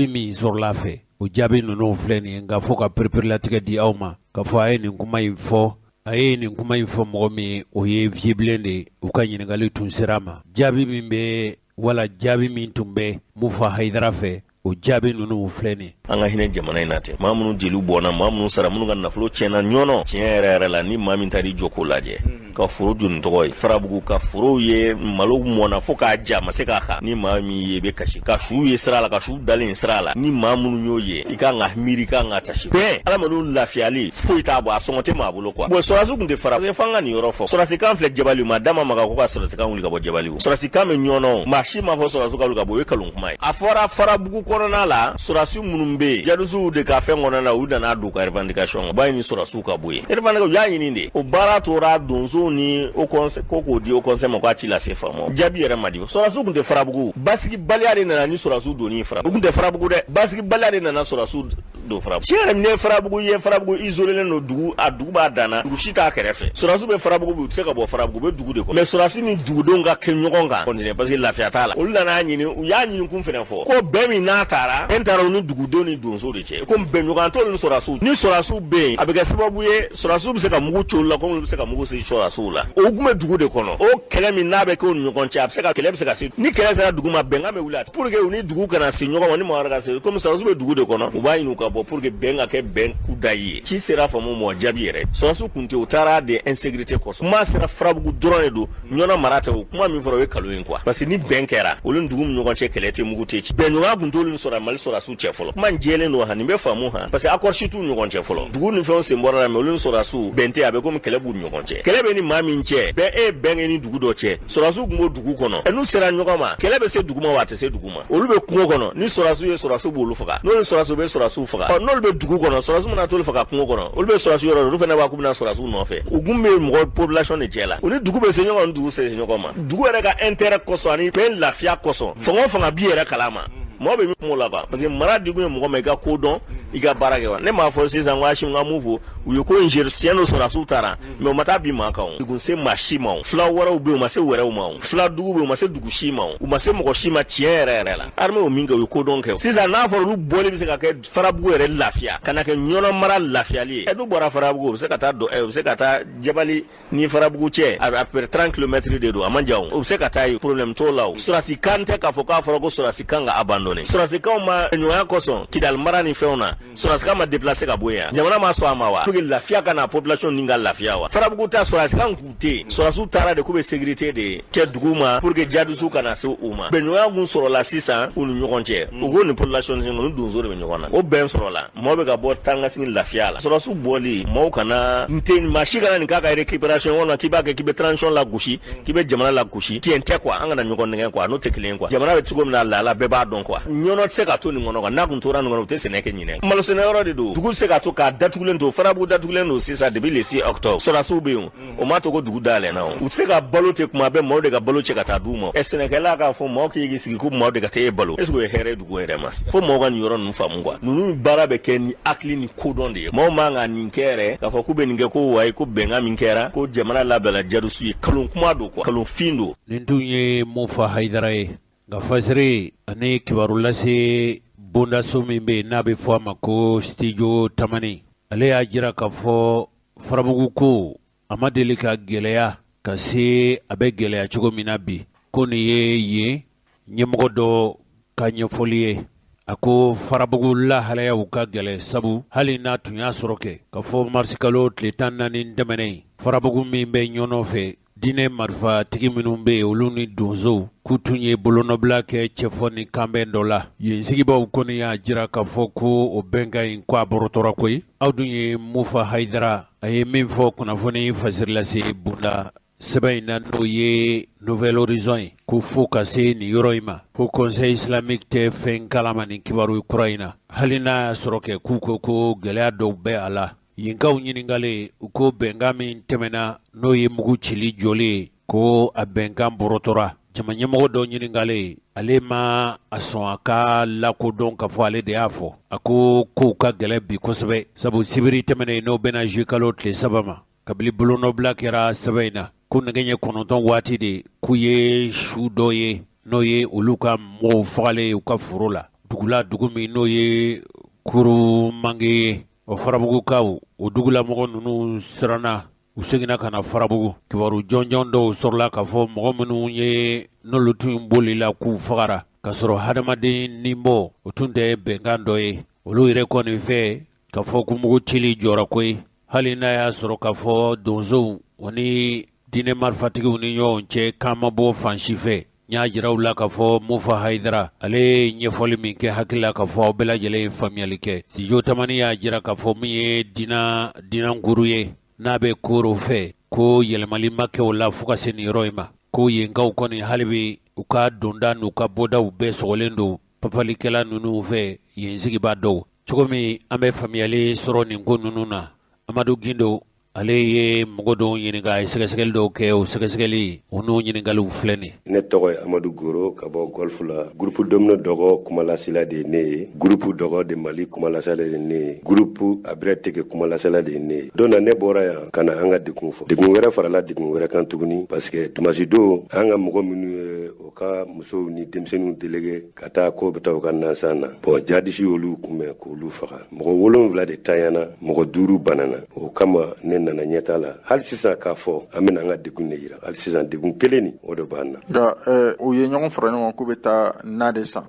min sɔrɔla fɛ, o jaabi ninnu filɛ nin ye. Nka fo ka pereperelatigɛ di aw ma k'a fɔ a ye nin kuma in fɔ, a ye nin kuma in fɔ mɔgɔ min ye, o ye Vieux-Bilen de ye. U ka ɲininkali tun sera a ma. Jaabi min bɛ wala jaabi min tun bɛ Mufa Hayidara fɛ, o jaabi ninnu filɛ nin ye. An ka hinɛ jamana in na ten. Maa minnu jeliw bɔnna, maa minnu sara, minnu ka nafolo tiɲɛna ɲɔnɔ, tiɲɛ yɛrɛ yɛrɛ la, ni maa min taara i jɔ k'o lajɛ, ka foro joni tɔgɔ ye Farabugu, ka forow ye malo mɔnna fo k'a ja ma se k'a kan, ni maa min ye i bɛ kasi, ka suw ye sira la, ka suw dalen sira la, ni maa minnu y'o ye, i kan ka miiri, i kan ka tasi bɛɛ adamadenw lafiyali foyi t'a bɔ, a sɔngɔ tɛ maa bolo quoi. Bon, sɔrɔdasiw tun tɛ fara f'an ka nin yɔrɔ fɔ. Sɔrɔdasikan filɛ Jabali, maa da ma maga ko ka sɔrɔdasikan wuli ka bɔ Jabali. Sɔrɔdasikan bɛ ɲɔnɔ, maa si m'a fɔ sɔrɔdasiw ka wuli ka bɔ, o ye kalon kuma ye. A fɔra Farabugu kɔnɔna la, sɔrɔdasi minnu bɛ yen, jadisiw de ka fɛn kɔnɔna la, u nana don u ka revendication, u b'a ɲini sɔrɔdasiw ka bɔ yen. Revendication u y'a ɲini de, o baara tora donso. Sɔrɔdasiw ni haut conseil ko k'o di haut conseil ma k'a ci lase faamaw jaabi yɛrɛ ma di. Sɔrɔdasiw tun tɛ Farabugu, basigibaliya de nana ni sɔrɔdasiw donni Farabugu. U tun tɛ Farabugu dɛ, basigibaliya de nana sɔrɔdasiw don Farabugu. Tiɲɛ yɛrɛ ne Farabugu ye, Farabugu isolelen don, dugu a dugu b'a dan na, dugu si t'a kɛrɛfɛ. Sɔrɔdasiw bɛ Farabugu bi, u tɛ se ka bɔ Farabugu, u bɛ dugu de kɔnɔ. Mais sɔrɔdasi ni dugudenw ka kɛ ɲɔgɔn kan continuer parce que lafiya t'a la. Olu nana ɲini, u y'a ɲini kun fana fɔ ko bɛn min n'a taara, bɛn taara u ni dugudenw ni donsow de cɛ. Ko bɛnɲɔgɔn t'olu ni sɔrɔdasiw ni sɔrɔdasiw bɛ yen, a bɛ kɛ sababu ye sɔrɔdasiw bɛ se ka mugu ci olu la komi olu bɛ se ka mugu ci sɔrɔdasiw la. O tun bɛ dugu de kɔnɔ, o kɛlɛ min n'a bɛ kɛ u ni ɲɔgɔn cɛ, a bɛ se ka kɛlɛ bɛ se ka se, ni kɛlɛ sera dugu ma, bɛnkan bɛ wuli a pour que u ni dugu kana se ɲɔgɔn ma, ni mɔgɔ wɛrɛ ka se, komi sɔrɔdasiw bɛ dugu de kɔnɔ, u b'a ɲini u ka bɔ pour que bɛn ka kɛ bɛn kudayi ye. Ci sera faamaw ma, jaabi yɛrɛ sɔrɔdasiw kun tɛ, u taara de insécurité kosɔn. Kuma sera Farabugu dɔrɔn de don, Ɲɔnɔ mara tɛ. O kuma min fɔra, o ye nkalon ye quoi, parce que ni bɛn kɛra olu ni dugu ni ɲɔgɔn cɛ, kɛlɛ tɛ, mugu tɛ ci, bɛnɲɔgɔnya kun t'olu ni sɔrɔ Mali sɔrɔdasiw cɛ fɔlɔ. Kuma in jɛlen don han, nin bɛ faamu han, parce que accord si t'u ni ɲɔgɔn cɛ fɔlɔ. Dugu ni fɛnw sen bɔra la, mais olu ni sɔrɔdasiw bɛn tɛ, a bɛ komi kɛlɛ b'u ni ɲɔgɔn cɛ. Kɛlɛ bɛ ni maa min cɛ, bɛn e ye bɛn kɛ ni dugu dɔ cɛ, sɔrɔdasiw tun b'o dugu kɔnɔ, n'u sera ɲɔgɔn ma, kɛlɛ bɛ se dugu ma wa a tɛ se dugu ma. Olu bɛ kungo kɔnɔ, ni sɔrɔdasiw ye sɔrɔdasiw b'olu faga, n'olu sɔrɔdasiw bɛ sɔrɔdasiw faga. Ɔ, n'olu bɛ dugu kɔnɔ, sɔrɔdasiw mana t'olu faga kungo kɔnɔ, olu bɛ sɔrɔdasiw yɔrɔ, olu fana b'a k'u bɛna sɔrɔdasiw nɔfɛ. U kun bɛ mɔgɔ population de cɛ la, u ni dugu bɛ se ɲɔgɔn, dugu se ɲɔgɔn ma, dugu yɛrɛ ka intérêt kosɔn ani bɛn lafiya kosɔn. Fanga o fanga b'i yɛrɛ kalama, mɔgɔ bɛ min kuma o la quoi, parce que mara dikun ye mɔgɔ ma i ka ko dɔn, i ka baara kɛ wa. Ne m'a fɔ sisan ko Asimi ka mun fɔ, u ye ko in gérer siɲɛ dɔ, sɔrɔdasiw taara, mais u ma taa bin maa kan, o kun se maa si ma. O fila wɛrɛw bɛ yen, u ma se wɛrɛw ma. O fila dugu bɛ yen, u ma se dugu si ma. U ma se mɔgɔ si ma. Tiɲɛ yɛrɛ yɛrɛ la, armée o min kɛ, u ye ko dɔn kɛ. Sisan n'a fɔra olu bɔli bɛ se ka kɛ Farabugu yɛrɛ lafiya, ka na kɛ Ɲɔnɔ mara lafiyali ye, n'u bɔra Farabugu, u bɛ se ka taa u bɛ se ka taa Jabali ni Farabugu cɛ, à peu près 30 kilomètres de don, a man jan. O bɛ se ka taa yen, problème t'o la. O sɔrɔdasi kan tɛ k'a fɔ k'a fɔra ko sɔrɔdasi kan ka abandonner. Sɔrɔdasi kanw ma ɲɔgɔnya kosɔn Kidali mara ni fɛnw na, sɔrɔdasi kan ma déplacer ka bɔ yen, jamana ma sɔn a ma wa, pour que lafiya ka na, population ni ka lafiya wa. Farabugu ta, sɔrɔdasi kan k'u tɛ yen, sɔrɔdasiw taara de k'u bɛ sécurité de kɛ dugu ma pour que djihadistes kana se u ma. Bɛnɲɔgɔnya kun sɔrɔla sisan u ni ɲɔgɔn cɛ, u ko ni population ni donso de bɛ ɲɔgɔn na, o bɛn sɔrɔla, maaw bɛ ka bɔ taa ka segin lafiya la. Sɔrɔdasiw bɔli, maaw kana n tɛ maa si kana nin k'a ka récupération walima k'i b'a kɛ k'i bɛ transition lagosi, k'i bɛ jamana lagosi. Tiɲɛ tɛ quoi, an kana ɲɔgɔn nɛgɛn quoi, n'o tɛ kelen ye quoi. Jamana bɛ cogo min na, lahala bɛɛ b'a dɔn quoi. Ɲɔnɔ tɛ se ka to nin kɔnɔ quoi, n'a kun tora nin kɔnɔ, u tɛ sɛnɛ kɛ ɲinɛ. Malo sɛnɛyɔrɔ de don, dugu tɛ se ka to k'a datugulen to. Farabugu datugulen don sisan depuis le 6 octobre, sɔrɔdasiw bɛ yen, o m'a to ko dugu dayɛlɛnna. O u tɛ se ka balo ten, kuma bɛɛ maaw de ka balo cɛ ka taa d'u ma. Ɛ, sɛnɛkɛla k'a fɔ maaw k'i sigi ko maaw de ka taa e balo, est ce que o ye hɛrɛ ye dugu yɛrɛ ma? Fo maaw ka nin yɔrɔ ninnu faamu quoi. Ninnu baara bɛ kɛ ni hakili ni kodɔn de ye. Maaw man ka nin kɛ yɛrɛ k'a fɔ k'u bɛ nin kɛ ko wayi, ko bɛnkan min kɛra, ko jamana labɛnna jadisiw ye. Kalon kuma don quoi, kalon fin don. Nin tun ye Mufa Hayidara ye nka fasiri ani kibaru lase bondaso min bɛ yen, n'a bɛ fɔ a ma ko Studio Tamani, ale y'a jira k'a fɔ Farabugu ko a ma deli ka gɛlɛya ka se a bɛ gɛlɛya cogo min na bi. Ko nin ye yen ɲɛmɔgɔ dɔ ka ɲɛfɔli ye. A ko Farabugu lahalayaw ka gɛlɛn, sabu hali n'a tun y'a sɔrɔ kɛ k'a fɔ marisikalo tile 14 tɛmɛnen, Farabugu min bɛ Ɲɔnɔ fɛ, diinɛ marifatigi minnu bɛ yen, olu ni donsow k'u tun ye bolonɔbila kɛ cɛfɔ ni kanbɛn dɔ la yen. Sigibaaw kɔni y'a jira k'a fɔ ko o bɛnkan in ko a bɔrɔtɔra koyi. Aw dun ye Mufa Hayidara, a ye min fɔ kunnafoni fasirilase bonda sɛbɛn in na, n'o ye Nouvel Horizon ye, ko fo ka se nin yɔrɔ in ma, ko Conseil islamique tɛ fɛn kalama nin kibaru kura in na, hali n'a y'a sɔrɔ kɛ k'u ko ko gɛlɛya dɔw bɛ a la. Yenkaw ɲininkalen, u ko bɛnkan min tɛmɛna, n'o ye mugu cili jɔli ye, ko a bɛnkan bɔrɔtɔra. Jama ɲɛmɔgɔ dɔ ɲininkalen, ale ma a sɔn a ka lakodɔn k'a fɔ ale de y'a fɔ. A ko kow ka gɛlɛn bi kosɛbɛ, sabu sibiri tɛmɛnen, n'o bɛnna juillet kalo tile 3 ma, kabini bolonɔbila kɛra sɛbɛn in na, ko nɛgɛ ɲɛ 9 waati de k'u ye su dɔ ye, n'o ye olu ka mɔgɔw fagalen ye u ka foro la dugu la, dugu min n'o ye Kuru Mange ye. O Farabugukaw, o dugulamɔgɔ ninnu siranna, u seginna ka na Farabugu. Kibaru jɔnjɔn dɔw sɔrɔla k'a fɔ mɔgɔ minnu ye, n'olu tun bolila, k'u fagara k'a sɔrɔ hadamaden ninbɔ o tun tɛ bɛnkan dɔ ye. Olu yɛrɛ kɔni fɛ k'a fɔ ko mugu cili jɔra koyi, hali n'a y'a sɔrɔ k'a fɔ donsow o ni diinɛ marifatigiw ni ɲɔgɔn cɛ kan ma bɔ fan si fɛ. N y'a jira u la k'a fɔ Mufa Hayidara, ale ye ɲɛfɔli min kɛ, hakili la k'a fɔ aw bɛɛ lajɛlen ye faamuyali kɛ. Studio Tamani y'a jira k'a fɔ min ye Dinankuru ye, n'a bɛ Koro fɛ, ko yɛlɛmali ma kɛ o la fo ka se nin yɔrɔ in ma, ko yenkaw kɔni hali bi u ka donda n'u ka bɔdaw bɛɛ sɔgɔlen don papalikɛla ninnu fɛ, yen sigibaa dɔw. Cogo min an bɛ faamuyali sɔrɔ nin ko ninnu na, Amadu Gindo. Ale ye mɔgɔ dɔw ɲininka, a ye sɛgɛsɛgɛli dɔw kɛ. O sɛgɛsɛgɛli, o n'o ɲininkaliw filɛ nin. Ne tɔgɔ ye Amadu Goro ka bɔ Golf la. Groupe Domino Dɔgɔ kumalasila de ye ne ye. Groupe Dɔgɔ de Mali kumalasila de ye ne ye. Groupe Abrɛ Tege kumalasila de ye ne ye. Don na ne bɔra yan ka na an ka degun fɔ. Degun wɛrɛ farala degun wɛrɛ kan tuguni parce que dimanche don, an ka mɔgɔ minnu ye o ka musow ni denmisɛnninw délégué ka taa k'o bɛ taa u ka nansan na, bon, jadisi y'olu kunbɛn k'olu faga. Mɔgɔ 7 de tanyana, mɔgɔ 5 banana. O kama ne nana ɲɛta la hali sisan k'a fɔ an bɛna an ka degun de yira. Hali sisan degun kelen nin, o de b'an na. Nka u ye ɲɔgɔn fara ɲɔgɔn k'u bɛ taa na de san.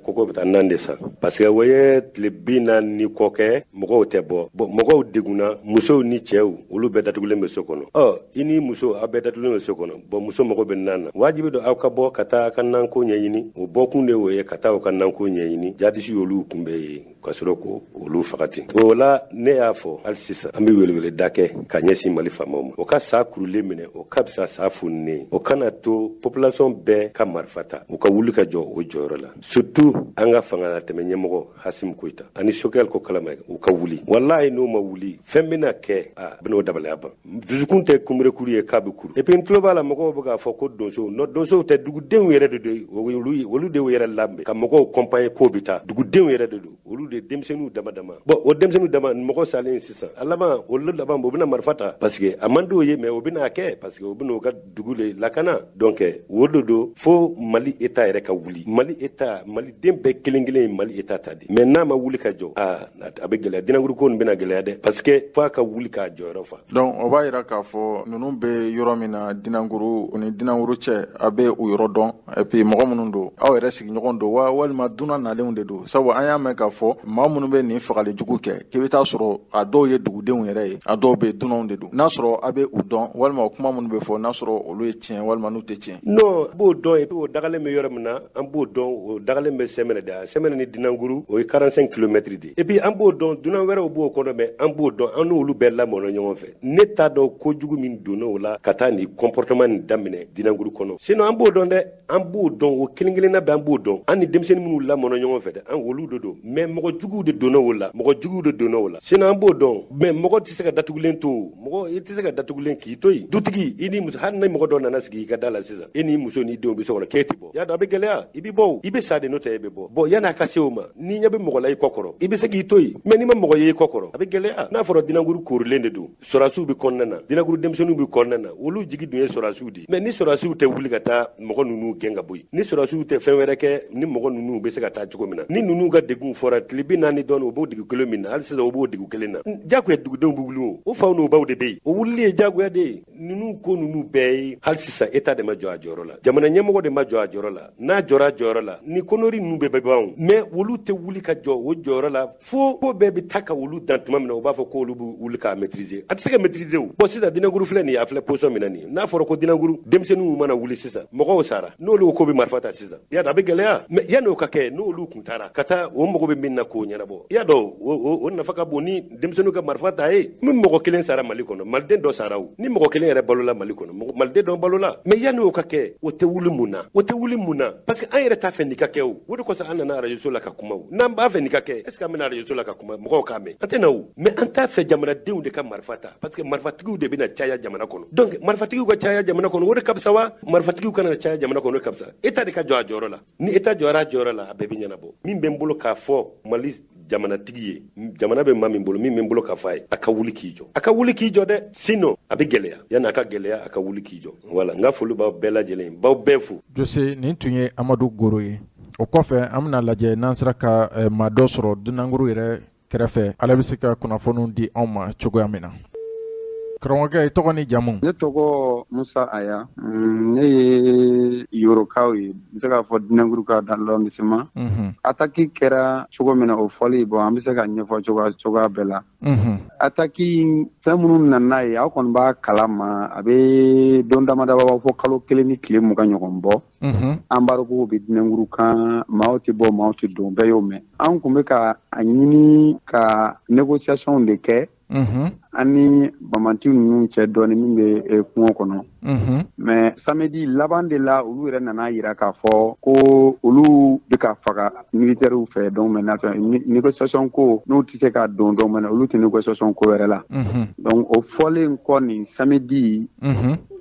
Ko ko bɛ taa nan de san parce que o ye tile 40 ni kɔ kɛ, mɔgɔw tɛ bɔ. Bon, mɔgɔw degunna, musow ni cɛw, olu bɛɛ datugulen bɛ so kɔnɔ. Ɔ i ni muso, aw bɛɛ datugulen bɛ so kɔnɔ. Bon, muso mago bɛ nan na, wajibi don aw ka bɔ ka taa a ka nanko ɲɛɲini. O bɔkun de y'o ye, ka taa u ka nanko ɲɛɲini. Jadisi y'olu kunbɛn yen ka sɔrɔ ko olu faga ten. O la ne y'a fɔ, hali sisan an bɛ welewele da kɛ ka ɲɛsin Mali faamaw ma, o ka saa kurulen minɛ, o ka fisa saa fununen. O kana to population bɛɛ ka marifa ta, u ka wuli ka jɔ o jɔyɔrɔ la, surtout an ka fanga tɛmɛ ɲɛmɔgɔ Assimi Goïta ani Choguel Kokalla Maïga, u ka wuli. Walahi, n'u ma wuli, fɛn bɛna kɛ, a bɛn'o dabaliya ban. Dusukun tɛ kunberekuru ye k'a bɛ kuru. Et puis n tulo b'a la, mɔgɔw bɛ k'a fɔ ko donsow. Non, donsow tɛ, dugudenw yɛrɛ de don. Olu de y'u yɛrɛ labɛn ka mɔgɔw accompagner k'o bɛ taa. Dugudenw yɛrɛ de don, olu de denmisɛnninw dama dama. Bon, o denmisɛnninw dama, mɔgɔ salen sisan, a laban, olu laban, o bɛna marifa ta parce que a man d'o ye, mais o bɛna kɛ parce que o bɛna u ka dugu de lakana. Donc o de don fo Mali État yɛrɛ ka wuli. Mali État, maliden bɛɛ kelen kelen ye Mali État ta de. Mais n'a ma wuli ka jɔ, aa, a bɛ gɛlɛya. Dinankuru ko nin bɛna gɛlɛya dɛ, parce que f'a ka wuli k'a jɔyɔrɔ fa. Donc o b'a yira k'a fɔ ninnu bɛ yɔrɔ min na, Dinankuru ni Dinankuru cɛ, a bɛ o yɔrɔ dɔn. Et puis mɔgɔ minnu don, aw yɛrɛ sigiɲɔgɔn don wa, walima dunan nalenw de don? Sabu an y'a mɛn k'a fɔ maa minnu bɛ nin fagali jugu kɛ, k'i bɛ taa sɔrɔ a dɔw ye dugudenw yɛrɛ ye, a dɔw bɛ dunanw de don. N'a sɔrɔ a bɛ u dɔn, walima o kuma minnu bɛ fɔ, n'a sɔrɔ olu ye tiɲɛ walima n'u tɛ tiɲɛ. Non, b'o dɔn. Et puis o dagalen bɛ yɔrɔ min na, an b'o dɔn. O dagalen bɛ Sɛmɛnɛ de. Sɛmɛnɛ ni Dinankuru, o ye 45 kilomètres de ye. Et puis an b'o dɔn, dunan wɛrɛw b'o kɔnɔ, mais an b'o dɔn, an n'olu bɛɛ lamɔna ɲɔgɔn fɛ. Ne t'a dɔn kojugu min donna o la ka taa nin comportement nin daminɛ Dinankuru kɔnɔ. Sinon an b'o dɔn dɛ, an b'o dɔn, o kelen kelenna bɛɛ an b'o dɔn. An ni denmisɛnnin minnu lamɔna ɲɔgɔn fɛ dɛ, an olu de don. Mais mɔgɔ juguw de donna o la, mɔgɔ juguw de donna o la. Sinon an b'o dɔn. Mais mɔgɔ tɛ se ka datugulen to, mɔgɔ i tɛ se ka datugulen k'i to yen. Dutigi, i ni muso, hali ni mɔgɔ dɔ nana sigi i ka da la sisan, e ni muso n'i denw bɛ so kɔnɔ, k'e tɛ bɔ, y'a dɔn a bɛ gɛlɛya. I bɛ bɔ, i bɛ sa de, n'o tɛ e bɛ bɔ. Bon, yan'a ka se o ma, n'i ɲɛ bɛ mɔgɔ la i kɔ kɔrɔ, i bɛ se k'i to yen. Mais n'i ma mɔgɔ ye i kɔ kɔrɔ, a bɛ gɛlɛya. N'a fɔra Dinankuru koorilen de don, sɔrɔdasiw bɛ kɔnɔna na, Dinankuru denmisɛnninw bɛ kɔnɔna na, olu jigi dun ye sɔrɔdasiw de ye. Mais ni sɔrɔdasiw tɛ wuli ka taa mɔgɔ ninnu gɛn ka bɔ yen, ni sɔrɔdasiw tɛ fɛn wɛrɛ kɛ, ni mɔgɔ ninnu bɛ se ka taa cogo min na, ni ninnu ka degun fɔra tile 40 dɔɔni, u b'o degun kelen min na, hali sisan u b'o degun kelen na. Jagoya dugudenw bɛ wuli. O faw n'o baw de bɛ yen, o wulili ye jagoya de ye. Ninnu ko ninnu bɛɛ ye, hali sisan État de ma jɔ a jɔyɔrɔ la, jamana ɲɛmɔgɔ de ma jɔ a jɔyɔrɔ la. N'a jɔra a jɔyɔrɔ la, ni conneries ninnu bɛɛ bɛ ban. Mais olu tɛ wuli ka jɔ o jɔyɔrɔ la fo ko bɛɛ bɛ taa ka olu dan tuma min na, u b'a fɔ k'olu bɛ wuli k'a maîtriser. A tɛ se ka maîtriser o. Bon, sisan Dinankuru filɛ nin ye, a filɛ position min na nin ye, n'a fɔra ko Dinankuru denmisɛnninw mana wuli sisan, mɔgɔw sara, n'olu ko bɛ marifa ta sisan, y'a dɔn a bɛ gɛlɛya. Mais yanni o ka kɛ, n'olu kun taara ka taa o mago bɛ min na k'o ɲɛnabɔ, i y'a dɔn o nafa ka bon ni denmisɛnninw ka marifa ta ye. Ni mɔgɔ kelen sara Mali kɔnɔ, maliden dɔ sara. O ni mɔgɔ kelen yɛrɛ balola Mali kɔnɔ, maliden dɔ balola. Mais yanni o ka kɛ, o tɛ wuli mun na? O tɛ wuli mun na? Parce que an yɛrɛ t'a fɛ nin ka kɛ. O de kosɔn an nana arajo la ka kuma. O n'an b'a fɛ nin ka kɛ, est ce que an bɛna arajo la ka kuma mɔgɔw k'a mɛn? An tɛ na o. Mais an t'a fɛ jamanadenw de ka marifa ta, parce que marifatigiw de bɛna caya jamana kɔnɔ. Donc marifatigiw ka caya jamana kɔnɔ, o de ka fisa wa? Marifatigiw kana caya jamana kɔnɔ, o de ka fisa. État de ka jɔ a jɔyɔrɔ la. Ni État jɔra a jɔyɔrɔ la, a bɛɛ bɛ ɲɛnabɔ. Min bɛ n bolo k'a fɔ Mali jamanatigi ye, jamana bɛ maa min bolo, min bɛ n bolo k'a fɔ a ye, a ka wuli k'i jɔ, a ka wuli k'i jɔ dɛ. Sinon a bɛ gɛlɛya. Yanni a ka gɛlɛya, a ka wuli k'i jɔ. Voilà, n ka foli b'aw bɛɛ lajɛlen, b'aw bɛɛ fo. Jose, nin tun ye Amadu Goro ye. O kɔfɛ, an bɛna lajɛ n'an sera ka maa dɔ sɔrɔ Dunankuru yɛrɛ kɛrɛfɛ, ale bɛ se ka kunnafoniw di anw ma cogoya min na. Karamɔgɔkɛ, i tɔgɔ ni jamu? Ne tɔgɔ Musa Aya. Ne ye Yorokaw ye, n bɛ se k'a fɔ Dunankuru ka dans l'arrondissement. Attaque kɛra cogo min na, o fɔli, bon, an bɛ se ka ɲɛfɔ cogoya bɛɛ la. Attaque, fɛn minnu nana n'a ye, aw kɔni b'a kalama, a bɛ don dama dama b'a fɔ kalo 1 ni tile 20 ɲɔgɔn bɔ. Embargo bɛ Dunankuru kan, maaw tɛ bɔ, maaw tɛ don, bɛɛ y'o mɛn. An tun bɛ ka a ɲini ka négociation de kɛ. An ni banbaanci ninnu cɛ dɔɔni min bɛ kungo kɔnɔ. Mais samedi laban de la, olu yɛrɛ nana jira k'a fɔ ko olu bɛ ka faga militaires fɛ. Donc maintenant, négociation ko n'u tɛ se ka don, donc maintenant olu tɛ négociation ko yɛrɛ la. Donc o fɔlen kɔ nin samedi,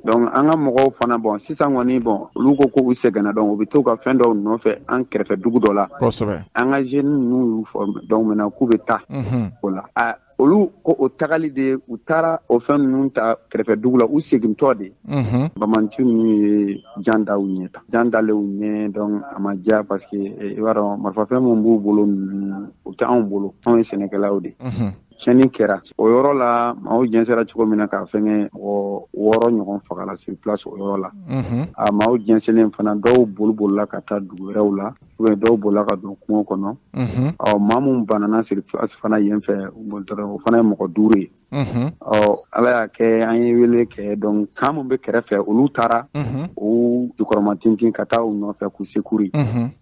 donc an ka mɔgɔw fana, bon, sisan kɔni, bon, olu ko k'u sɛgɛnna, donc u bɛ to ka fɛn dɔw nɔfɛ an kɛrɛfɛ dugu dɔ la. An ka jeunes ninnu y'u fɔ, donc maintenant k'u bɛ taa o la. A olu ko o tagali de, u taara o fɛn ninnu ta kɛrɛfɛ dugu la, u segintɔ de, banbaanci ninnu ye jan da u ɲɛ tan, jan dalen u ɲɛ. Donc a ma diya, parce que i b'a dɔn, marifafɛn min b'u bolo ninnu, o tɛ anw bolo, anw ye sɛnɛkɛlaw de. Tiɲɛni kɛra o yɔrɔ la, maaw jɛnsɛra cogo min na k'a fɛngɛ, mɔgɔ 6 ɲɔgɔn fagala sur place o yɔrɔ la. A maaw jɛnsɛnlen fana, dɔw boli bolila ka taa dugu wɛrɛw la, ou bien dɔw bolila ka don kungo kɔnɔ. Ɔ, maa mun banana sur place fana yen fɛ, o fana ye mɔgɔ 5 ye. Ɔ, Ala y'a kɛ, an ye wele kɛ, donc camp mun bɛ kɛrɛfɛ, olu taara u jukɔrɔma tintin ka taa u nɔfɛ k'u secourir.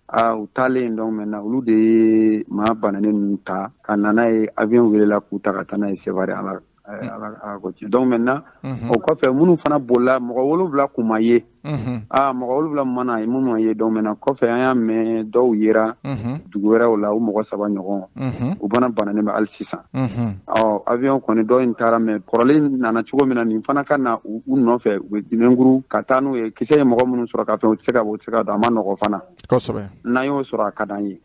Aa, u taalen, donc maintenant olu de ye maa bananen ninnu ta ka na n'a ye, avion welela k'u ta ka taa n'a ye Sévaré. Ala Ala ko tiɲɛ. Donc maintenant, o kɔfɛ, minnu fana bolila, mɔgɔ 7 kun ma ye. Aa, mɔgɔ 7 mana minnu ma ye, donc maintenant kɔfɛ an y'a mɛn dɔw yera dugu wɛrɛw la, u mɔgɔ 3 ɲɔgɔn, u fana bananen bɛ hali sisan. Ɔ, avion kɔni dɔ in taara, mɛ kɔrɔlen nana cogo min na, nin fana ka na u nɔfɛ, u bɛ Dinanguru ka taa n'u ye. Kisɛ ye mɔgɔ minnu sɔrɔ ka fɛn, u tɛ se ka bɔ, u tɛ se ka don, a ma nɔgɔ fana. N'an y'o sɔrɔ, a ka d'an ye.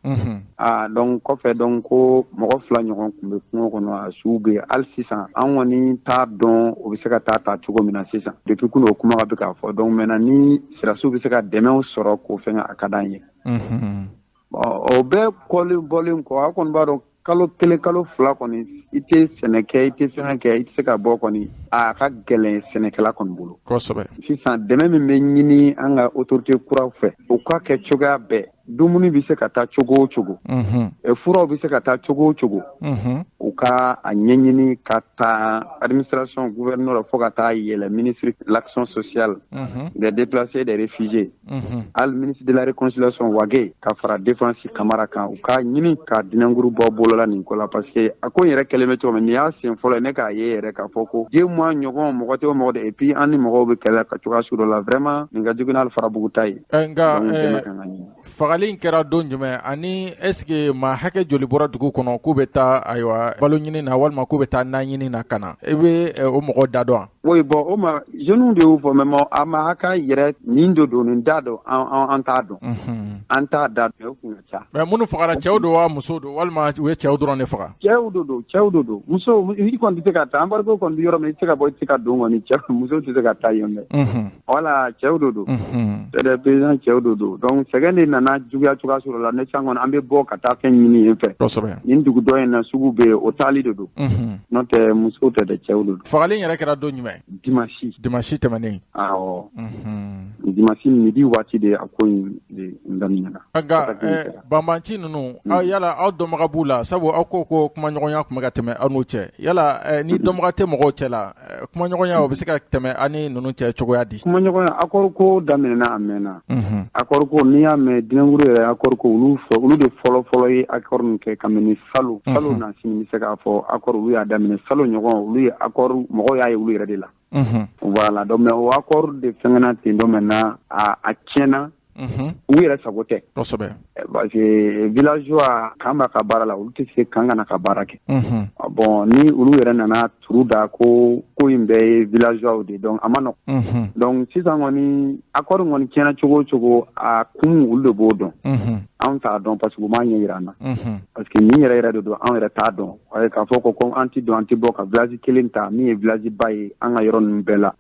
Aa, donc kɔfɛ, donc ko mɔgɔ 2 ɲɔgɔn tun bɛ kungo kɔnɔ, a suw bɛ yen hali sisan. An kɔni t'a dɔn o bɛ se ka taa ta cogo min na sisan. Depuis kunun o kuma bɛ k'a fɔ. Donc maintenant, ni sirasiw bɛ se ka dɛmɛw sɔrɔ k'o fɛngɛ, a ka d'an ye. Bon, o bɛɛ kɔlen bɔlen kɔ, aw kɔni b'a dɔn, kalo 1, kalo 2 kɔni, i tɛ sɛnɛ kɛ, i tɛ fɛn kɛ, i tɛ se ka bɔ kɔni, a ka gɛlɛn sɛnɛkɛla kɔni bolo. Sisan dɛmɛ min bɛ ɲini an ka autorité kuraw fɛ, u ka kɛ cogoya bɛɛ, dumuni bɛ se ka taa cogo o cogo, furaw bɛ se ka taa cogo o cogo, u ka a ɲɛɲini ka taa administration gouverneur fo ka taa yɛlɛ ministre de l'action sociale, des déplacés, des réfugiés, hali ministre de la réconciliation Wage, ka fara défense Kamara kan, u ka ɲini ka Dinanguru bɔ bolola nin ko la, parce que a ko in yɛrɛ kɛlen bɛ cogo min, nin y'a sen fɔlɔ ye ne k'a ye yɛrɛ k'a fɔ ko 2 mois ɲɔgɔn, mɔgɔ tɛ o mɔgɔ de, et puis an ni mɔgɔw bɛ kɛlɛ ka cogoya sugu dɔ la. Vraiment, nin ka jugu n'ale Farabugu ta ye. Nka Donc dɛmɛ kan ka ɲini. Fagali in kɛra don jumɛn, ani est ce que maa hakɛ joli bɔra dugu kɔnɔ k'u bɛ taa, ayiwa, balo ɲini na walima k'u bɛ taa na ɲini na ka na, i bɛ o mɔgɔ da dɔn wa? Oui, bon, o ma jeunes de y'o fɔ, mais a ma hakɛ yɛrɛ nin de don, nin da dɔn, an t'a dɔn. An t'a da dɔn, o kun ka ca. Mais minnu fagara, cɛw don wa musow don, walima u ye cɛw dɔrɔn de faga? Cɛw de don, cɛw de don. Musow, i kɔni tɛ se ka taa, embargo kɔni bɛ yɔrɔ min, i tɛ se ka bɔ, i tɛ se ka don kɔni, cɛ musow tɛ se ka taa yen dɛ. Voilà, cɛw de don. C'est des paysans, cɛw de don. Donc sɛgɛn de nana juguya cogoya sɔrɔ la ne san kɔni, an bɛ bɔ ka taa fɛn ɲini yen fɛ. Nin dugu dɔ in na, sugu bɛ yen, o taali de don. N'o tɛ, musow tɛ dɛ, cɛw de don. Fagali in yɛrɛ kɛra don jumɛn? Dimanche. Dimanche tɛmɛnen. Awɔ. Dimanche midi waati de a ko in de daminɛna. Nka banbanci ninnu, yala aw dɔnbaga b'u la? Sabu aw ko ko kumaɲɔgɔnya tun bɛ ka tɛmɛ aw n'u cɛ. Yala ni dɔnbaga tɛ mɔgɔw cɛ la, kumaɲɔgɔnya o bɛ se ka tɛmɛ aw ni ninnu cɛ cogoya di? Kumaɲɔgɔnya, accord ko daminɛna a mɛnna. Accord ko, n'i y'a mɛn Dinanguru yɛrɛ, accord ko, olu fɛ, olu de fɔlɔ fɔlɔ ye accord nin kɛ kabini salon salon na. Sini bɛ se k'a fɔ accord, olu y'a daminɛ salon ɲɔgɔn, olu ye accord, mɔgɔw y'a ye olu yɛrɛ de la. Voilà, donc mais o accord de fɛngɛnna ten, donc maintenant a tiɲɛna, u yɛrɛ sago tɛ. Parce que villageois kan b'a ka baara la, olu tɛ se kan ka na ka baara kɛ. Bon, ni olu yɛrɛ nana turu da ko ko in bɛɛ ye villageois de, donc a ma nɔgɔn. Donc sisan kɔni, accord kɔni tiɲɛna cogo o cogo, a kun, olu de b'o dɔn, anw t'a dɔn, parce que u m'a ɲɛ yira an na. Parce que nin yɛrɛ yɛrɛ de don, anw yɛrɛ t'a dɔn. K'a fɔ ko an ti don, an ti bɔ ka village kelen ta min ye village ba ye an ka yɔrɔ ninnu bɛɛ la,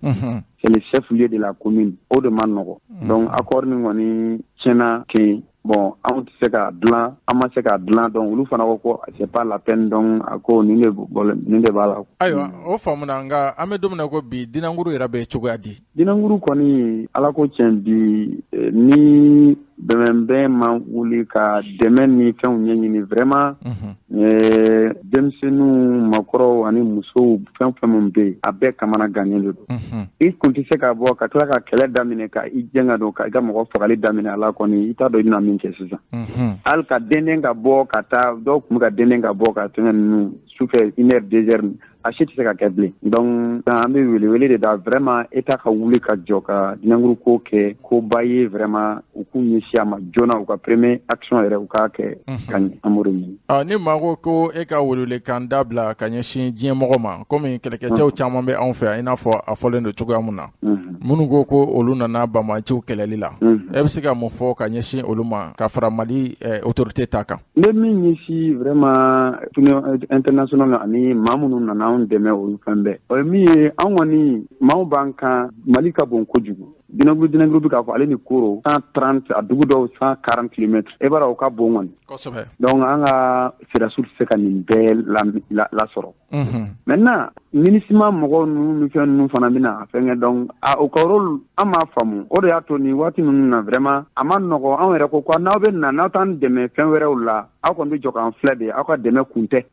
c'est le chef lieu de la commune, o de ma nɔgɔ. Donc accord nin kɔni tiɲɛna ten. Bon, anw tɛ se k'a dilan, an ma se k'a dilan, donc olu fana ko ko c'est pas la peine. Donc a ko nin de nin de b'a la. Ayiwa, o faamuna. Nka an bɛ don min na ko bi, Dinanguru yɛrɛ bɛ cogoya di? Dinanguru kɔni, Ala ko tiɲɛ, bi ni bɛnbɛn ma wuli ka dɛmɛ ni fɛnw ɲɛɲini, vraiment, denmisɛnninw, makɔrɔw ani musow, fɛn fɛn min bɛ yen, a bɛɛ kamana gannen de don. I kun tɛ se ka bɔ ka tila ka kɛlɛ daminɛ, ka i jɛn ka don ka i ka mɔgɔ fagali daminɛ. Ala kɔni, i t'a dɔn i bɛna min kɛ sisan. Hali ka denden ka bɔ ka taa, dɔw tun bɛ ka denden ka bɔ ka fɛngɛ ninnu sufɛ, 1 heure, 2 heures. A si tɛ se ka kɛ bilen. Donc an bɛ welewele de da vraiment État ka wuli ka jɔ ka Dinanguru ko kɛ koba ye, vraiment u k'u ɲɛsin a ma joona, u ka premier action yɛrɛ u k'a kɛ ka ɲɛ, an b'o de ɲini. Ni maa ko ko e ka welewelekan dabila ka ɲɛsin diɲɛmɔgɔ ma, komi kɛlɛkɛcɛw caman bɛ anw fɛ yan, i n'a fɔ a fɔlen don cogoya mun na, minnu ko ko olu nana banbaanciw kɛlɛli la, e bɛ se ka mun fɔ ka ɲɛsin olu ma ka fara Mali autorité ta kan? N bɛ min ɲɛsin vraiment international ani maa minnu nana anw dɛmɛ, olu fɛn bɛɛ, o ye min ye, an kɔni maaw b'an kan. Mali ka bon kojugu. Dinanguru, Dinanguru bɛ k'a fɔ ale ni Koro 130, a dugu dɔw 140 kilomètres, e b'a dɔn o ka bon kɔni. Donc an ka sɔrɔdasiw tɛ se ka nin bɛɛ lasɔrɔ. Maintenant MINUSMA mɔgɔw ninnu ni fɛn ninnu fana bɛna fɛnkɛ, donc a o ka rôle an m'a faamu. O de y'a to nin waati ninnu na, vraiment a ma nɔgɔ. Anw yɛrɛ ko ko n'aw bɛ na, n'aw t'an dɛmɛ fɛn wɛrɛw la, aw kɔni bɛ jɔ k'an filɛ de, aw ka dɛmɛ kun tɛ.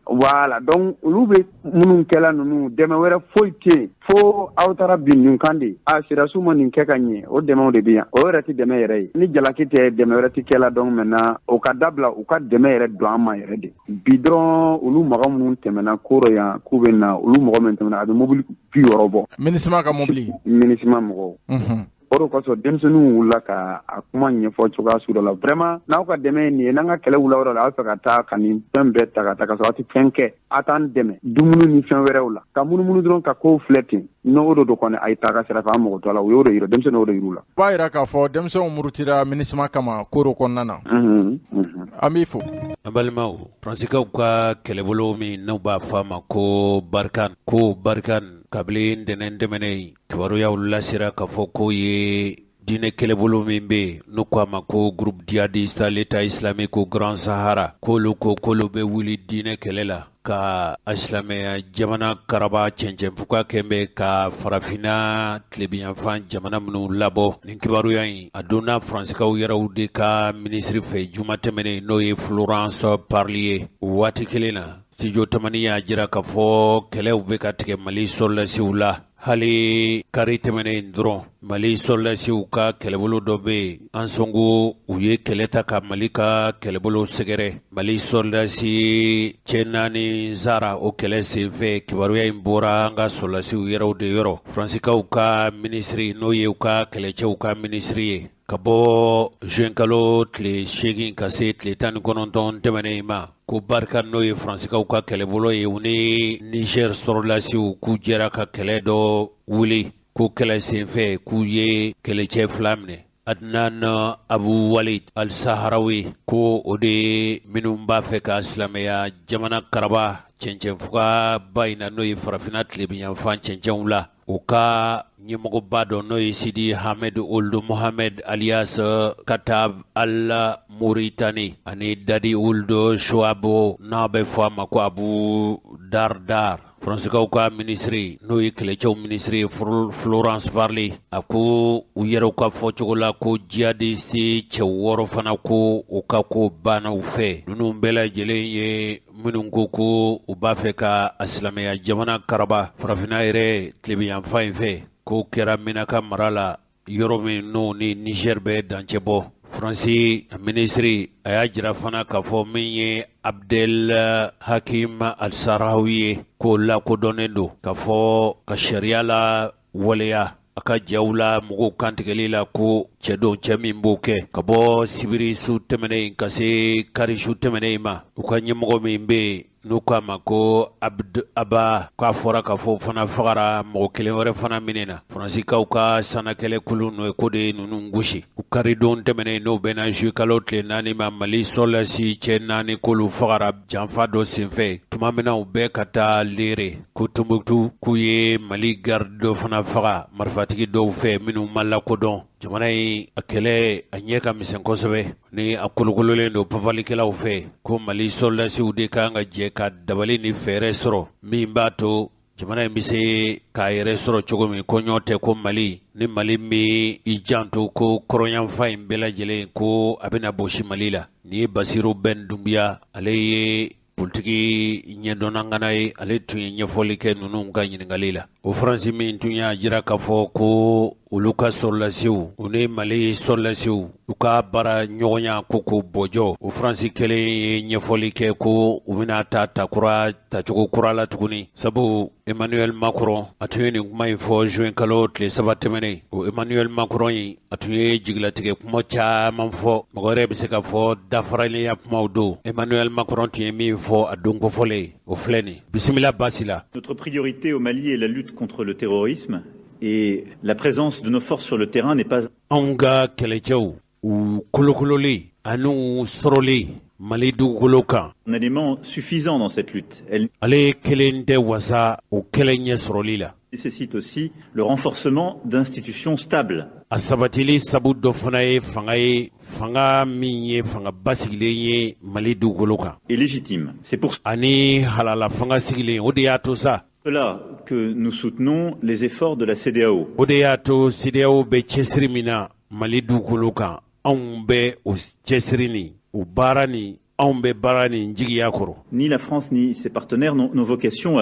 Voilà, donc olu bɛ minnu kɛla ninnu, dɛmɛ wɛrɛ foyi tɛ yen fo aw taara bin nin kan de. A sɔrɔdasiw ma nin kɛ ka ɲɛ, o dɛmɛw de bɛ yan, o yɛrɛ tɛ dɛmɛ yɛrɛ ye. Ni jalaki tɛ, dɛmɛ wɛrɛ tɛ kɛ la. Donc maintenant o ka dabila, u ka dɛmɛ yɛrɛ don an ma yɛrɛ de. Bi dɔrɔn, olu mɔgɔ minnu tɛmɛna Koro yan k'u bɛ na, olu mɔgɔ min tɛmɛna, a bɛ mobili 60 bɔ. MINUSMA ka mobili? MINUSMA mɔgɔw. O de kosɔn denmisɛnninw wulila ka a kuma ɲɛfɔ cogoya sugu dɔ la. Vraiment n'aw ka dɛmɛ ye nin ye, n'an ka kɛlɛ wula yɔrɔ la, aw fɛ ka taa ka nin fɛn bɛɛ ta ka taa ka sɔrɔ aw tɛ fɛn kɛ, a t'an dɛmɛ dumuni ni fɛn wɛrɛw la, ka munumunu dɔrɔn ka kow filɛ ten, n'o de don kɔni, a ye taa ka sira fɛ, an mago t'o la. U y'o de yira denmisɛnninw, y'o de yir'u la. O b'a yira k'a fɔ denmisɛnw murutira MINUSMA kama Koro kɔnɔna na. An b'i fo. An balimaw, Faransikaw ka kɛlɛbolo min n'u b'a fɔ a ma ko Barkhane, ko Barkhane, kabini ntɛnɛn tɛmɛnen, kibaruyaw lasera k'a fɔ k'o ye diinɛ kɛlɛbolo min bɛ yen n'u ko a ma ko groupe djihadiste l'État islamique au Grand Sahara, k'olu ko k'olu bɛ wuli diinɛ kɛlɛ la ka silamɛya jamana karaba cɛncɛnfuga kɛ bɛ ka farafinna tilebinyanfan jamana minnu labɔ. Nin kibaruya in, a donna Faransikaw yɛrɛw de ka minisiri fɛ juma tɛmɛnen, n'o ye Florence Parly ye. O waati kelen na, Studio Tamani y'a jira k'a fɔ kɛlɛw bɛ ka tigɛ Mali sɔrɔdasiw la. Hali kari tɛmɛnen dɔrɔn, Mali sɔrɔdasiw ka kɛlɛbolo dɔ bɛ yen Ansongo, u ye kɛlɛ ta ka Mali ka kɛlɛbolo sɛgɛrɛ. Mali sɔrɔdasi cɛ naani sara o kɛlɛ senfɛ. Kibaruya in bɔra an ka sɔrɔdasiw yɛrɛw de yɔrɔ. Faransikaw ka minisiri, n'o ye u ka kɛlɛcɛw ka minisiri ye, ka bɔ juin kalo tile 8 ka se tile 19 tɛmɛnen ma, ko Barkhane, n'o ye Faransikaw ka kɛlɛbolo ye, u ni Niger sɔrɔdasiw k'u jɛra ka kɛlɛ dɔ wuli, ko kɛlɛ senfɛ k'u ye kɛlɛcɛ fila minɛ, Adnan Abu Walid Al-Saharawi, ko o de ye minnu b'a fɛ ka silamɛya jamana karaba cɛncɛnfuga ba in na, n'o ye farafinna tilebinyanfan cɛncɛnw la, u ka ɲɛmɔgɔba dɔ, n'o ye Sidi Hamed Ould Mohamed alias Katab Al Mauritani, ani Dadi Ould Chouabo, n'a bɛ fɔ a ma ko Abu Dardar. Faransikaw ka minisiri, n'o ye kɛlɛcɛw minisiri ye, Florence Parly, a ko u yɛrɛw ka fɔcogo la ko jihadiste cɛ wɔɔrɔ fana, ko u ka ko banna u fɛ. Ninnu bɛɛ lajɛlen ye minnu ko ko u b'a fɛ ka a silamɛya jamana karaba farafinna yɛrɛ tilebinyanfan in fɛ. Ko kɛra Menaka mara la, yɔrɔ min n'o ni Niger bɛ dancɛ bɔ. Faransi minisiri a y'a jira fana k'a fɔ min ye Abdel Hakim Al-Sahraoui ye, k'o lakodɔnnen don k'a fɔ ka sariya la waleya a ka jaw la mɔgɔw kantigɛli la, ko cɛ don, cɛ min b'o kɛ. Ka bɔ sibiri su tɛmɛnen ka se kari su tɛmɛnen ma, u ka ɲɛmɔgɔ min bɛ yen n'u k'a ma ko Abd Aba, k'a fɔra k'a fɔ fana fagara, mɔgɔ kelen wɛrɛ fana minɛna. Faransikaw ka sannakɛlɛkulu n'o ye ko de ye ninnu gosi. U karidon tɛmɛnen, n'o bɛnna juillet kalo tile 4 ma, Mali sɔrɔdasi cɛ naani k'olu fagara janfa dɔ senfɛ tuma min na u bɛɛ ka taa Lere. Ko Tombouctou, k'u ye Mali garde dɔ fana faga marifatigi dɔw fɛ minnu ma lakodɔn. Jamana in a kɛlɛ a ɲɛ ka misɛn kosɛbɛ ni a kolokololen don papalikɛlaw fɛ, ko Mali sɔrɔdasiw de kan ka jɛ ka dabali ni fɛɛrɛ sɔrɔ min b'a to jamana in bɛ se k'a yɛrɛ sɔrɔ cogo min. Ko ɲɔ tɛ ko Mali ni Mali min i janto ko kɔrɔnyanfan in bɛɛ lajɛlen, ko a bɛna bɔsi Mali la. Nin ye Basiru Ben Dunbiya, ale ye politiki ɲɛdɔnnangana ye, ale tun ye ɲɛfɔli kɛ ninnu ka ɲininkali la. O Faransi min tun y'a jira k'a fɔ ko olu ka sɔrɔlasiw, u ni Mali sɔrɔlasiw, u ka baara ɲɔgɔnya ko ko bɔjɔ. O Faransi kelen ye ɲɛfɔli kɛ ko u bɛna ta takura tacogo kura la tuguni, sabu Emmanuel Macron a tun ye nin kuma in fɔ juin kalo tile 3 tɛmɛnen. O Emmanuel Macron in, a tun ye jigilatigɛ kuma caman fɔ, mɔgɔ wɛrɛ bɛ se ka fɔ dafaralenya kumaw don. Emmanuel Macron tun ye min fɔ a don kofɔlen, o filɛ nin. Bisimila basi la. Notre priorité au Mali est la lutte contre le terrorisme et la présence de nos forces sur le terrain n'est pas Anw ka kɛlɛcɛw, u kolokololen ani sɔrɔlen Mali dugukolo kan, un élément suffisant dans cette lutte. Elle ale kelen tɛ wasa o kɛlɛ ɲɛ sɔrɔli la. nécessite aussi le renforcement d'institutions stables. A sabatili sabu dɔ fana ye fanga ye, fanga min ye fanga basigilen ye Mali dugukolo kan et légitime. C'est pour ani halala fanga sigilen. O de y'a to sa cela que nous soutenons les efforts de la CEDEAO. O de y'a to CEDEAO bɛ cɛsiri min na Mali dugukolo kan, anw bɛ o cɛsiri nin, o baara nin, anw bɛ baara nin jigiya kɔrɔ. Ni la France ni ses partenaires n'ont vocation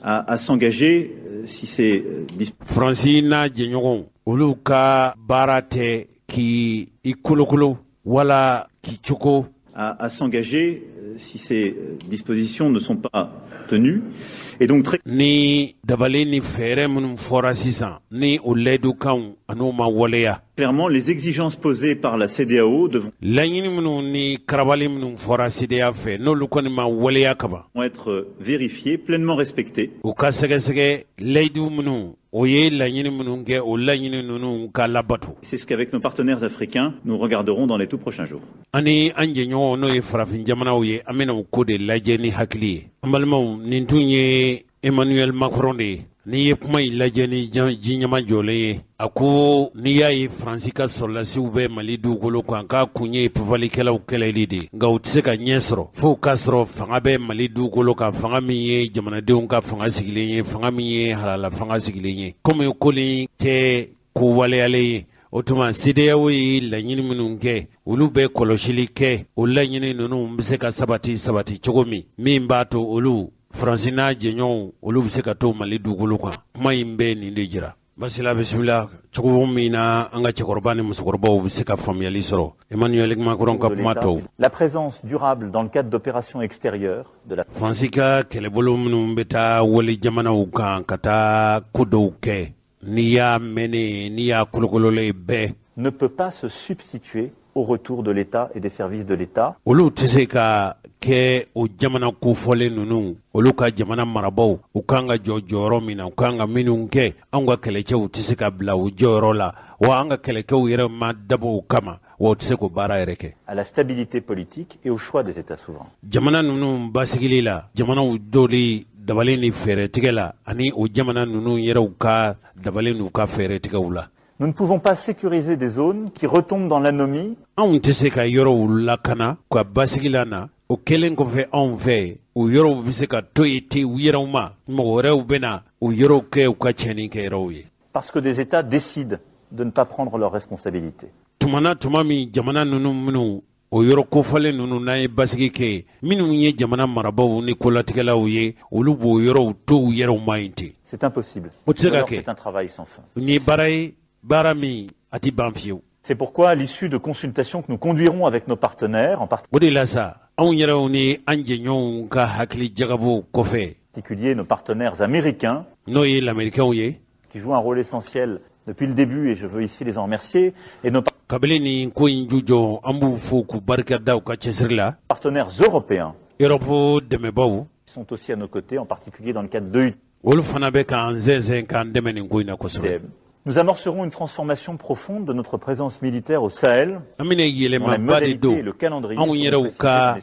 à s'engager si ces Faransi n'a jɛɲɔgɔnw, olu ka baara tɛ k'i i kolokolo wala k'i cogo à s'engager si ces dispositions ne sont pas tenues. Et donc très Ni dabali ni fɛɛrɛ minnu fɔra sisan, ni o layidukanw an'u ma waleya, clairement, les exigences posées par la CEDEAO devront laɲini minnu ni karabali minnu fɔra CEDEAO fɛ, n'olu kɔni ma waleya kaban, être vérifiées, pleinement respectées. U ka sɛgɛsɛgɛ, layidu minnu o ye laɲini minnu kɛ, o laɲini ninnu ka labato. C'est ce qu'avec nos partenaires africains, nous regarderons dans les tout prochains jours. Ani an jɛɲɔgɔnw, n'o ye farafin jamanaw ye, an bɛna o ko de lajɛ ni hakili ye. An balimaw, nin tun ye Emmanuel Macron de ye. N'i ye kuma in lajɛ ni ji ɲɛma jɔlen ye, a ko n'i y'a ye Faransi ka sɔrɔlasiw bɛ Mali dugukolo kan, k'a kun ye papalikɛlaw kɛlɛli de ye, nka u tɛ se ka ɲɛ sɔrɔ fo k'a sɔrɔ fanga bɛ Mali dugukolo kan, fanga min ye jamanadenw ka fanga sigilen ye, fanga min ye halala fanga sigilen ye. Komi ko nin tɛ ko waleyalen ye, o tuma CEDEAO ye laɲini minnu kɛ, olu bɛ kɔlɔsili kɛ, o laɲini ninnu bɛ se ka sabati sabati cogo min, min b'a to olu Faransi n'a jɛɲɔgɔnw, olu bɛ se ka to Mali dugukolo kan. Kuma in bɛ nin de jira. Basila bisimila cogo min na, an ka cɛkɔrɔba ni musokɔrɔbaw bɛ se ka faamuyali sɔrɔ Emmanuel Macron ka kuma tɔw. La présence durable dans le cadre d'opérations extérieures de la Faransi ka kɛlɛbolo minnu bɛ taa wali jamanaw kan ka taa ko dɔw kɛ, n'i y'a mɛn, n'i y'a kolokololen bɛɛ ne peut pas se substituer au retour de l'État et des services de l'État. Olu tɛ se ka kɛ o jamana kofɔlen ninnu, olu ka jamana marabaw, u kan ka jɔ jɔyɔrɔ min na, u kan ka minnu kɛ, anw ka kɛlɛcɛw tɛ se ka bila o jɔyɔrɔ la. Wa an ka kɛlɛkɛw yɛrɛ ma dabɔ o kama, wa u tɛ se k'o baara yɛrɛ kɛ. À la stabilité politique et au choix des États souverains. Jamana ninnu basigili la, jamanaw doli dabali ni fɛɛrɛtigɛ la, ani o jamana ninnu yɛrɛw ka dabali n'u ka fɛɛrɛtigɛw la. Nous ne pouvons pas sécuriser des zones qui retombent dans l'anomie. Anw tɛ se ka yɔrɔw lakana ka basigi la na, o kɛlen kɔfɛ anw fɛ, o yɔrɔw bɛ se ka to yen ten u yɛrɛw ma, mɔgɔ wɛrɛw bɛ na o yɔrɔw kɛ u ka tiɲɛni kɛ yɔrɔw ye. Parce que des États décident de ne pas prendre leurs responsabilités. Tuma na tuma min jamana ninnu minnu o yɔrɔ kofɔlen ninnu, n'an ye basigi kɛ, minnu ye jamana marabaw ni kolatigɛlaw ye, olu b'o yɔrɔw to u yɛrɛw ma yen ten. C'est impossible. O tɛ se ka kɛ. C'est un travail sans fin. Nin ye baara ye, baara min a tɛ ban fiyewu. C'est pourquoi, à l'issue de consultations que nous conduirons avec nos partenaires, en O de la sa, anw yɛrɛw ni an jɛɲɔgɔnw ka hakili jagabɔw kɔfɛ, particulier nos partenaires américains, n'o ye lamɛrikɛnw ye, qui jouent un rôle essentiel depuis le début, et je veux ici les en remercier, et nos kabini nin ko in jujɔ, an b'u fo k'u barika da u ka cɛsiri la, partenaires européens, Europe dɛmɛbaw, qui sont aussi à nos côtés, en particulier dans le cadre de olu fana bɛ k'an zɛnzɛn k'an dɛmɛ nin ko in na kosɛbɛ. Nous amorcerons une transformation profonde de notre présence militaire au Sahel. An bɛna yɛlɛmaba de don anw yɛrɛw ka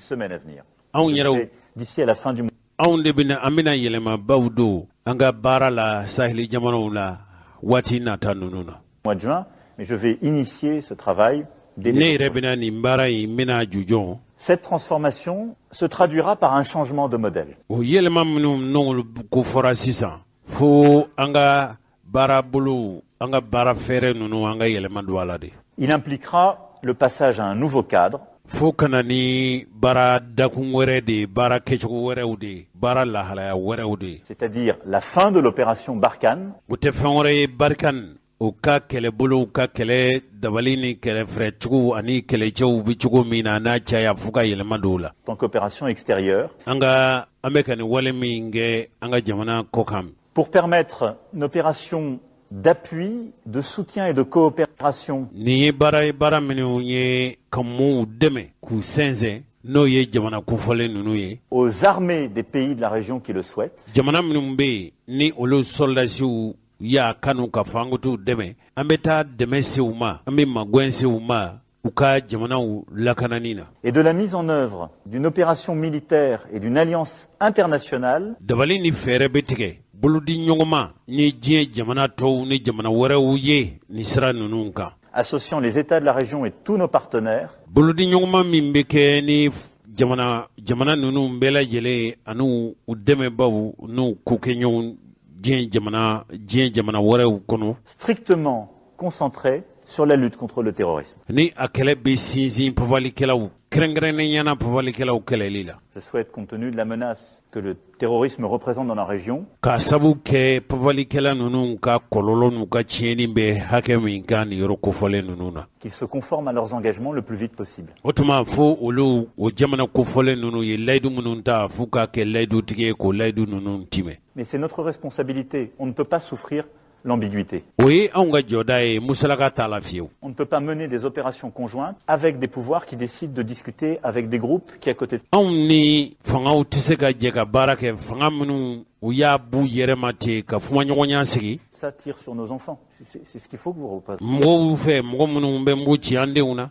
anw yɛrɛw d'ici à la fin du mois. Anw de bɛna, an bɛna yɛlɛmabaw don an ka baara la saheli jamanaw la waati nata ninnu na. Mois de juin, mais je vais initier ce travail dès Ne yɛrɛ bɛna nin baara in, n bɛna jujɔn. Cette transformation se traduira par un changement de modèle. O yɛlɛma minnu n'olu ko fɔra sisan, fo an ka baarabolo, an ka baara fɛɛrɛ ninnu, an ka yɛlɛma don a la de. Il impliquera le passage à un nouveau cadre. Fo kana ni baara dakun wɛrɛ de ye, baara kɛcogo wɛrɛw de ye, baara lahalaya wɛrɛw de ye. C'est-à-dire la fin de l'opération Barkhane. O tɛ fɛn wɛrɛ ye, Barkhane u ka kɛlɛbolow ka kɛlɛ dabali ni kɛlɛfɛrɛcogo ani kɛlɛcɛw bɛ cogo min na n'a caya fo ka yɛlɛma don o la. Tant qu'opération extérieure. An ka an bɛ ka nin wale min kɛ an ka jamana kɔ kan. Pour permettre une opération d'appui, de soutien et de coopération. Nin ye baara ye baara minnu ye ka mɔɔw dɛmɛ k'u sɛnsɛn n'o ye jamana kofɔlen ninnu ye. Aux armées des pays de la région qui le souhaitent. Jamana minnu bɛ yen ni olu sɔrɔdasiw y'a kanu ka fɔ an ka t'u dɛmɛ, an bɛ taa dɛmɛ se u ma, an bɛ magɛn se u ma u ka jamanaw lakanani na. Et de la mise en œuvre d'une opération militaire et d'une alliance internationale. Dabali ni fɛɛrɛ bɛ tigɛ bolodiɲɔgɔnma ni diɲɛ jamana tɔw ni jamana wɛrɛw ye nin sira ninnu kan. Associant les États de la région et tous nos partenaires. Bolodiɲɔgɔnma min bɛ kɛ ni jamana jamana ninnu bɛɛ lajɛlen ani u dɛmɛbaaw n'u kokɛɲɔgɔnw diɲɛ jamana diɲɛ jamana wɛrɛw kɔnɔ. Strictement concentré sur la lutte contre le terrorisme. Ni a kɛlɛ bɛ sinsin pafalikɛlaw kɛrɛnkɛrɛnnenya na pafalikɛlaw kɛlɛli la. Je souhaite, compte tenu de la menace que le terrorisme représente dans la région. K'a sabu kɛ pafalikɛla ninnu ka kɔlɔlɔ n'u ka tiɲɛni bɛ hakɛ min kan nin yɔrɔ kofɔlen ninnu na. Qu'ils se conforment à leurs engagements le plus vite possible. O tuma fo olu o jamana kofɔlen ninnu ye layidu minnu ta f'u k'a kɛ layidutigi ye k'o layidu ninnu timɛ. Mais c'est notre responsabilité. On ne peut pas souffrir l'ambiguïté. O ye anw ka jɔda ye musalaka t'a la fiyewu. On ne peut pas mener des opérations conjointes avec des pouvoirs qui décident de discuter avec des groupes qui à côté. Anw ni fangaw tɛ se ka jɛ ka baara kɛ fanga minnu u y'a b'u yɛrɛ ma ten ka kumaɲɔgɔnya sigi. Ça tire sur nos enfants. C'est ce qu'il faut que vous représentiez. Mɔgɔw fɛ mɔgɔ minnu bɛ mugu ci an denw na.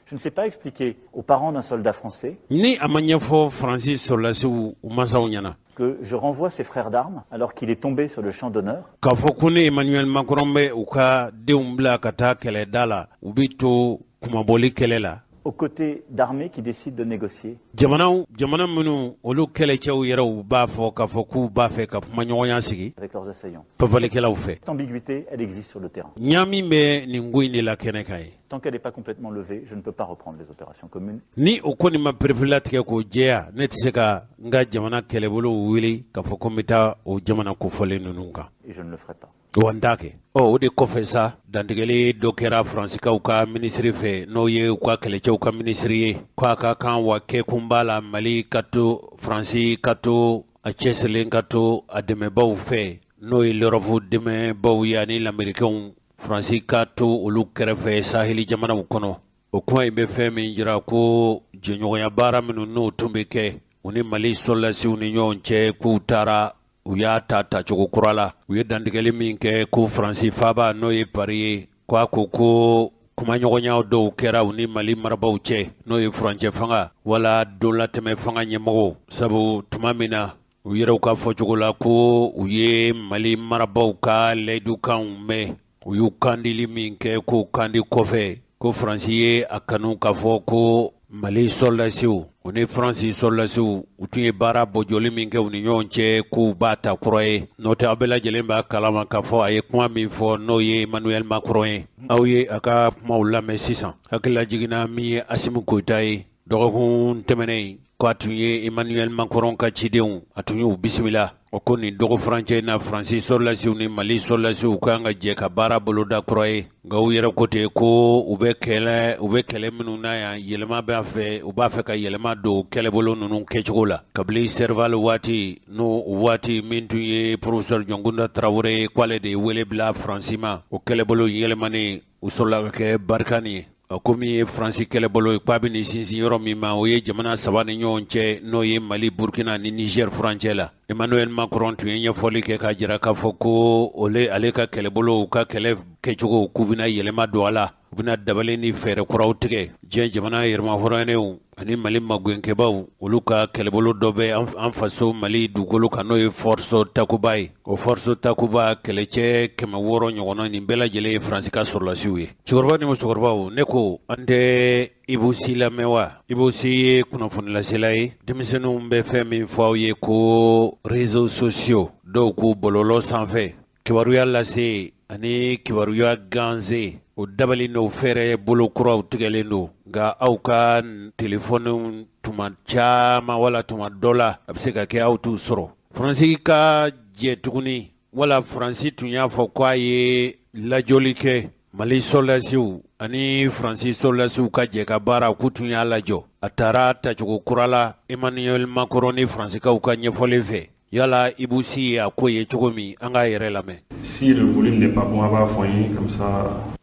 Je ne sais pas expliquer aux parents d'un soldat français. Ni a ma ɲɛfɔ Faransi sɔrɔdasiw u mansaw ɲɛna. Que je renvoie ses frères d'armes alors qu'il est tombé sur le champ d'honneur. K'a fɔ ko ne Emmanuel Macron bɛ u ka denw bila ka taa kɛlɛda la, u bɛ to kunmabɔli kɛlɛ la. Aux côtés d'armées qui décident de négocier. Jamanaw jamana minnu olu kɛlɛcɛw yɛrɛw b'a fɔ k'a fɔ k'u b'a fɛ ka kumaɲɔgɔnya sigi. Avec leurs assaillants. Pafalikɛlaw fɛ. Cette ambiguïté, elle existe sur le terrain. Ɲaami bɛ nin ko in de la kɛnɛ kan ye. Tant qu'elle n'est pas complètement levée, je ne peux pas reprendre les opérations communes. Ni o ko nin ma pereperelatigɛ k'o jɛya, ne tɛ se ka n ka jamana kɛlɛbolow wele k'a fɔ ko n bɛ taa o jamana kofɔlen ninnu kan. Et je ne le ferai pas. Wa n t'a kɛ. Ɔ o de kɔfɛ sa, dantigɛli dɔ kɛra Faransikaw ka minisiri fɛ, n'o ye u ka kɛlɛcɛw ka minisiri ye, k'a ka kan wa kɛkun b'a la Mali ka to Faransi ka to a cɛsirilen ka to a dɛmɛbaaw fɛ, n'o ye l'Europe dɛmɛbaaw ye ani lamɛrikɛnw, Faransi ka to olu kɛrɛfɛ saheli jamanaw kɔnɔ. O kuma in bɛ fɛn min jira ko jɛɲɔgɔnya baara minnu n'o tun bɛ kɛ u ni Mali sɔrɔdasiw ni ɲɔgɔn cɛ, k'u taara u y'a ta tacogo kura la. U ye dantigɛli min kɛ ko Faransi faaba n'o ye Paris ye, k'a ko ko kumaɲɔgɔnya dɔw kɛra u ni Mali marabaaw cɛ, n'o ye furancɛ fanga wala donlatɛmɛ fanga ɲɛmɔgɔw, sabu tuma min na u yɛrɛw ka fɔcogo la ko u ye Mali marabaaw ka layidukanw mɛn, u y'u kandili min kɛ k'o kandi kɔfɛ ko Faransi ye a kanu k'a fɔ ko Mali sɔrɔdasiw u ni Faransi sɔrɔdasiw u tun ye baara bɔjɔli min kɛ u ni ɲɔgɔn cɛ k'u b'a ta kura ye. N'o tɛ aw bɛɛ lajɛlen b'a kalama k'a fɔ a ye kuma min fɔ n'o ye Emmanuel Macron ye. Aw ye a ka kumaw lamɛn sisan. Hakili jiginna min ye Assimi Goïta ye dɔgɔkun tɛmɛnen, k'a tun ye Emmanuel Macron ka cidenw, a tun y'u bisimila. O ko nin dɔgɔ furancɛ na Faransi sɔrɔdasiw ni Mali sɔrɔdasiw kan ka jɛ ka baara boloda kura ye. Nka u yɛrɛ ko ten ko u bɛ kɛlɛ minnu na yan, yɛlɛma b'a fɛ, u b'a fɛ ka yɛlɛma don kɛlɛbolo ninnu kɛcogo la. Kabini Serval waati n'o waati min tun ye professeur Jɔnkunda Tarawele ye, k'ale de ye wele bila Faransi ma, o kɛlɛbolo yɛlɛmanen u sɔrɔla ka kɛ Barkhane ye. A ko min ye Faransi kɛlɛbolo ye, k'a bɛ nin sinsin yɔrɔ min ma, o ye jamana saba ni ɲɔgɔn cɛ, n'o ye Mali, Burkina ni Niger furancɛ la. Emmanuel Macron tun ye ɲɛfɔli kɛ k'a jira k'a fɔ ko ole ale ka kɛlɛbolo, u ka kɛlɛ kɛcogo, k'u bɛna yɛlɛma don a la, u bɛna dabali ni fɛɛrɛ kuraw tigɛ. Diɲɛ jamana yɛrɛmahɔrɔnyalen ani Mali magɛnkɛbaw, olu ka kɛlɛbolo dɔ bɛ an faso Mali dugukolo kan, n'o ye Force Takuba ye. O Force Takuba kɛlɛcɛ 600 ɲɔgɔnna, nin bɛɛ lajɛlen ye Faransi ka sɔrɔdasiw ye. Cɛkɔrɔba ni musokɔrɔbaw, ne ko an tɛ Ibou Sy lamɛn wa? Ibou Sy ye kunnafonilasela ye. Denmisɛnninw bɛ fɛn min fɔ aw ye ko réseaux sociaux, dɔw ko bɔlɔlɔ sanfɛ, kibaruya lase ani kibaruya ganse, o dabali n'o fɛɛrɛ bolo kuraw tigɛlen don. Nka aw ka telefɔniw tuma caman wala tuma dɔ la, a bɛ se ka kɛ aw t'u sɔrɔ. Faransi ka jɛ tuguni, wala Faransi tun y'a fɔ k'a ye lajɔli kɛ. Mali sɔrɔdasiw ani Faransi sɔrɔdasiw ka jɛ ka baara k'u tun y'a lajɔ. A taara tacogo kura la Emmanuel Macron ni Faransikaw ka ɲɛfɔli fɛ. Yala Ibou Sy ye a ko ye cogo min, an k'a yɛrɛ lamɛn. Si le volume n'est pas bon, a b'a fɔ n ye comme ça.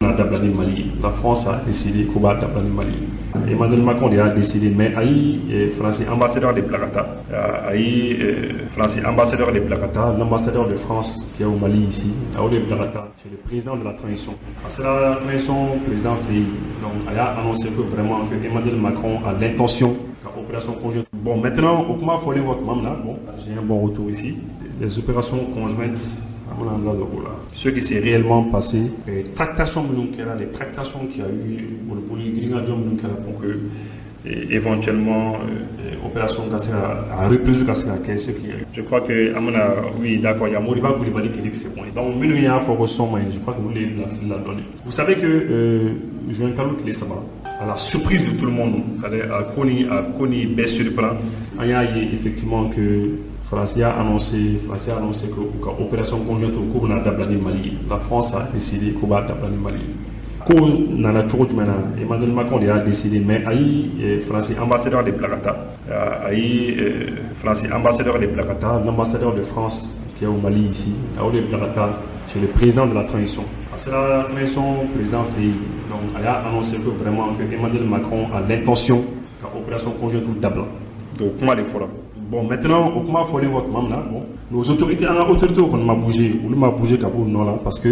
A dabila ni Mali. La France a décidé k'u b'a dabila ni Mali. Emmanuel Macron de y'a décidé, mais a ye Faransi ambassadeur de bila ka taa. A ye Faransi ambassadeur de bila ka taa, l'ambassadeur de France qui est au Mali ici, a y'o de bila ka taa chez le président de la transition. A sera transition président fɛ yen, donc a y'a annoncé que vraiment que Emmanuel Macron a l'intention ka opération conjointe. Bon, maintenant, o kuma fɔlen kɔ tuma min na, bon, j'ai un bon retour ici. Les opérations conjointes, ce qui s'est réellement passé, tractation minnu kɛra, les tractations qu'il y a eu, boliboli girinkajɔ minnu kɛra pour que éventuellement opération ka se ka a reprise ka se ka kɛ, ce qui je crois que an bɛna, oui, d'accord, il y a Moriba Coulibaly qui dit que c'est bon. Donc minnu y'a fɔ ko son ma ɲi, je crois que olu de ye bila fili la dɔɔni. Vous savez que juin kalo tile 3, à la surprise de tout le monde, c'est-à-dire a ko ni bɛɛ surprend, an y'a ye effectivement que France y'a annoncé que u ka opération conjointe k'u bɛna dabila ni Mali ye. La France a décidé k'u b'a dabila ni Mali ye. Ko nana cogo jumɛn na? Emmanuel Macron de y'a décidé, mais a ye Faransi ambassadeur de bila ka taa. A ye Faransi ambassadeur de bila ka taa, l'ambassadeur de France qui est au Mali ici, a y'o de bila ka taa chez le président de la transition. A sera transition président fɛ yen, donc a y'a annoncé que vraiment que Emmanuel Macron a l'intention ka opération conjointe dabila. Donc kuma de fɔra. Bon, maintenant, o kuma fɔlen kɔ tuma min na, bon, nos autorités, an ka autorités kɔni ma bougé, olu ma bougé ka bɔ u nɔ la, parce que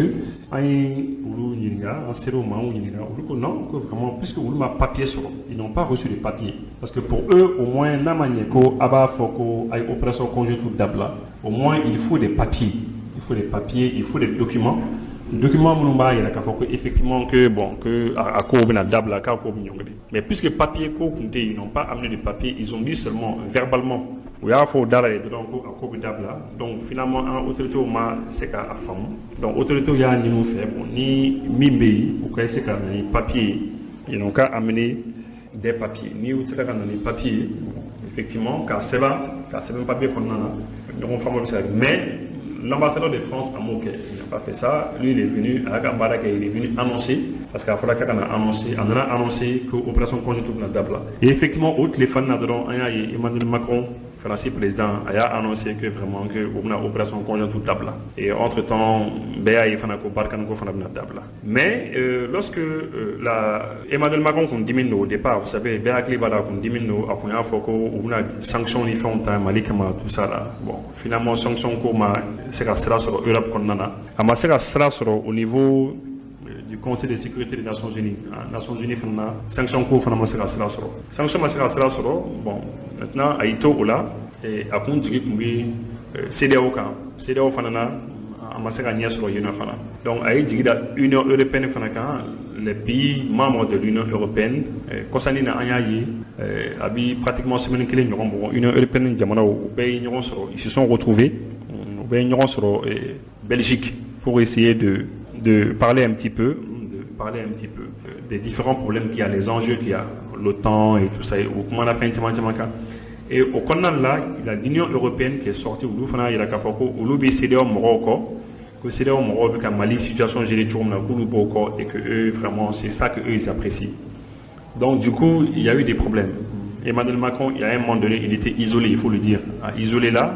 an ye olu ɲininka, an sera u ma, an y'u ɲininka, olu ko non, que vraiment, puisque olu ma papier sɔrɔ, ils n'ont pas reçu de papier, parce que pour eux, au moins, n'a ma ɲɛ ko a b'a fɔ ko a ye opération conjointe dabila, au moins il faut des papiers, il faut des papiers, il faut des documents, document minnu b'a yira k'a fɔ ko effectivement que bon, que a ko bɛna dabila, k'a ko bɛ ɲɔngiri. Mais puisque papier ko tun tɛ yen, ils n'ont pas amené de papier, ils ont dit seulement verbalement, u y'a fɔ o da la yen dɔrɔn ko a ko bɛ dabila. Donc finalement, an ka autorités ma se k'a faamu. Donc autorités y'a ɲini u fɛ, bon, ni min bɛ yen, u ka se ka na ni papier ye, ils n'ont qu'à amener des papiers. Ni u sera ka na ni papier ye, bon, effectivement, k'a sɛbɛn papier kɔnɔna na, ɲɔgɔn faamu bɛ se ka kɛ. Mais l'ambassadeur de France a m'o kɛ, il n'a pas fait ça. Lui, il est venu a y'a ka baara kɛ, il est venu annoncer, parce que a fɔra k'a ka na annoncer, a nana annoncer que opération conjointe bɛna dabila. Et effectivement, o tile fana na dɔrɔn, an y'a ye Emmanuel Macron, Faransi président, a y'a annoncé que vraiment que u bɛna opération conjointe dabila. Et entre temps, bɛɛ y'a ye fana ko Barkhane ko fana bɛna dabila. Mais lorsque la Emmanuel Macron kun dimi don au départ, vous savez, bɛɛ hakili b'a la, a kun dimi don, a kun y'a fɔ ko u bɛna sanction ni fɛnw ta Mali kama, tout ça là. Bon, finalement, sanction ko ma se ka sira sɔrɔ Europe kɔnɔna na, a ma se ka sira sɔrɔ au niveau du Conseil de sécurité des Nations Unies. Nations Unies fana na, sanction ko fana ma se ka sira sɔrɔ, sanction ma se ka sira sɔrɔ. Bon, maintenant, a y'i to o la, a kun jigi tun bɛ CEDEAO kan. CEDEAO fana na, a ma se ka ɲɛ sɔrɔ yen nɔ fana. Donc a ye jigi da Union européenne fana kan, les pays membres de l'Union européenne. Kɔsani na, an y'a ye, a bi pratiquement semaine kelen ɲɔgɔn bɔ, Union européenne jamanaw, u bɛɛ ye ɲɔgɔn sɔrɔ, ils se sont retrouvés, u bɛɛ ye ɲɔgɔn sɔrɔ Belgique pour essayer de parler un petit peu, de parler un petit peu des différents problèmes qu'il y a, les enjeux qu'il y a, l'OTAN et tout ça, o kumana fɛn caman caman kan. Et o kɔnɔna la, il y a l'Union européenne qui est sortie, olu fana y'a yira k'a fɔ ko olu bɛ CEDEAO mɔgɔw kɔ, que CEDEAO mɔgɔw bɛ ka Mali situation gérer cogo min na, k'olu b'o kɔ et que eux, vraiment, c'est ça que eux ils apprécient. Donc du coup, il y a eu des problèmes. Emmanuel Macron, il y a un moment donné, il était isolé, il faut le dire. Isolé là,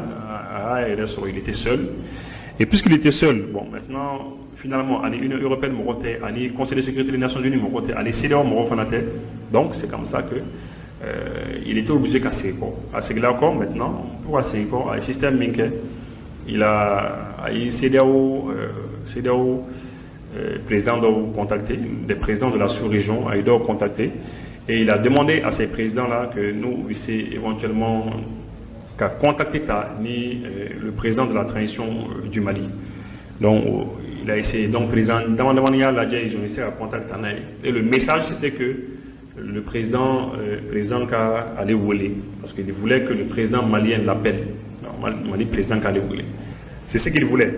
il était seul. Et puisqu'il était seul, bon, maintenant, finalement, ani Union européenne mɔgɔ tɛ, ani Conseil de sécurité des Nations Unies mɔgɔ tɛ, ani CEDEAO mɔgɔ fana tɛ. Donc c'est comme ça que il était obligé ka segin kɔ. A seginna kɔ maintenant, pour ka segin kɔ, a ye système min kɛ, il a a ye CEDEAO président dɔw contacté, des présidents de la sous-région, a ye dɔw contacté et il a demandé à ces présidents-là que nous c'est éventuellement ka contacter ta ni le président de la transition du Mali. Donc il a essayé, donc président dama damani y'a lajɛ, ils ont essayé ka contact ta n'a ye. Et le message, c'était que le président ka ale wele, parce qu'il voulait que le président malien l'appelle. Mali président k'ale wele, c'est ce qu'il voulait.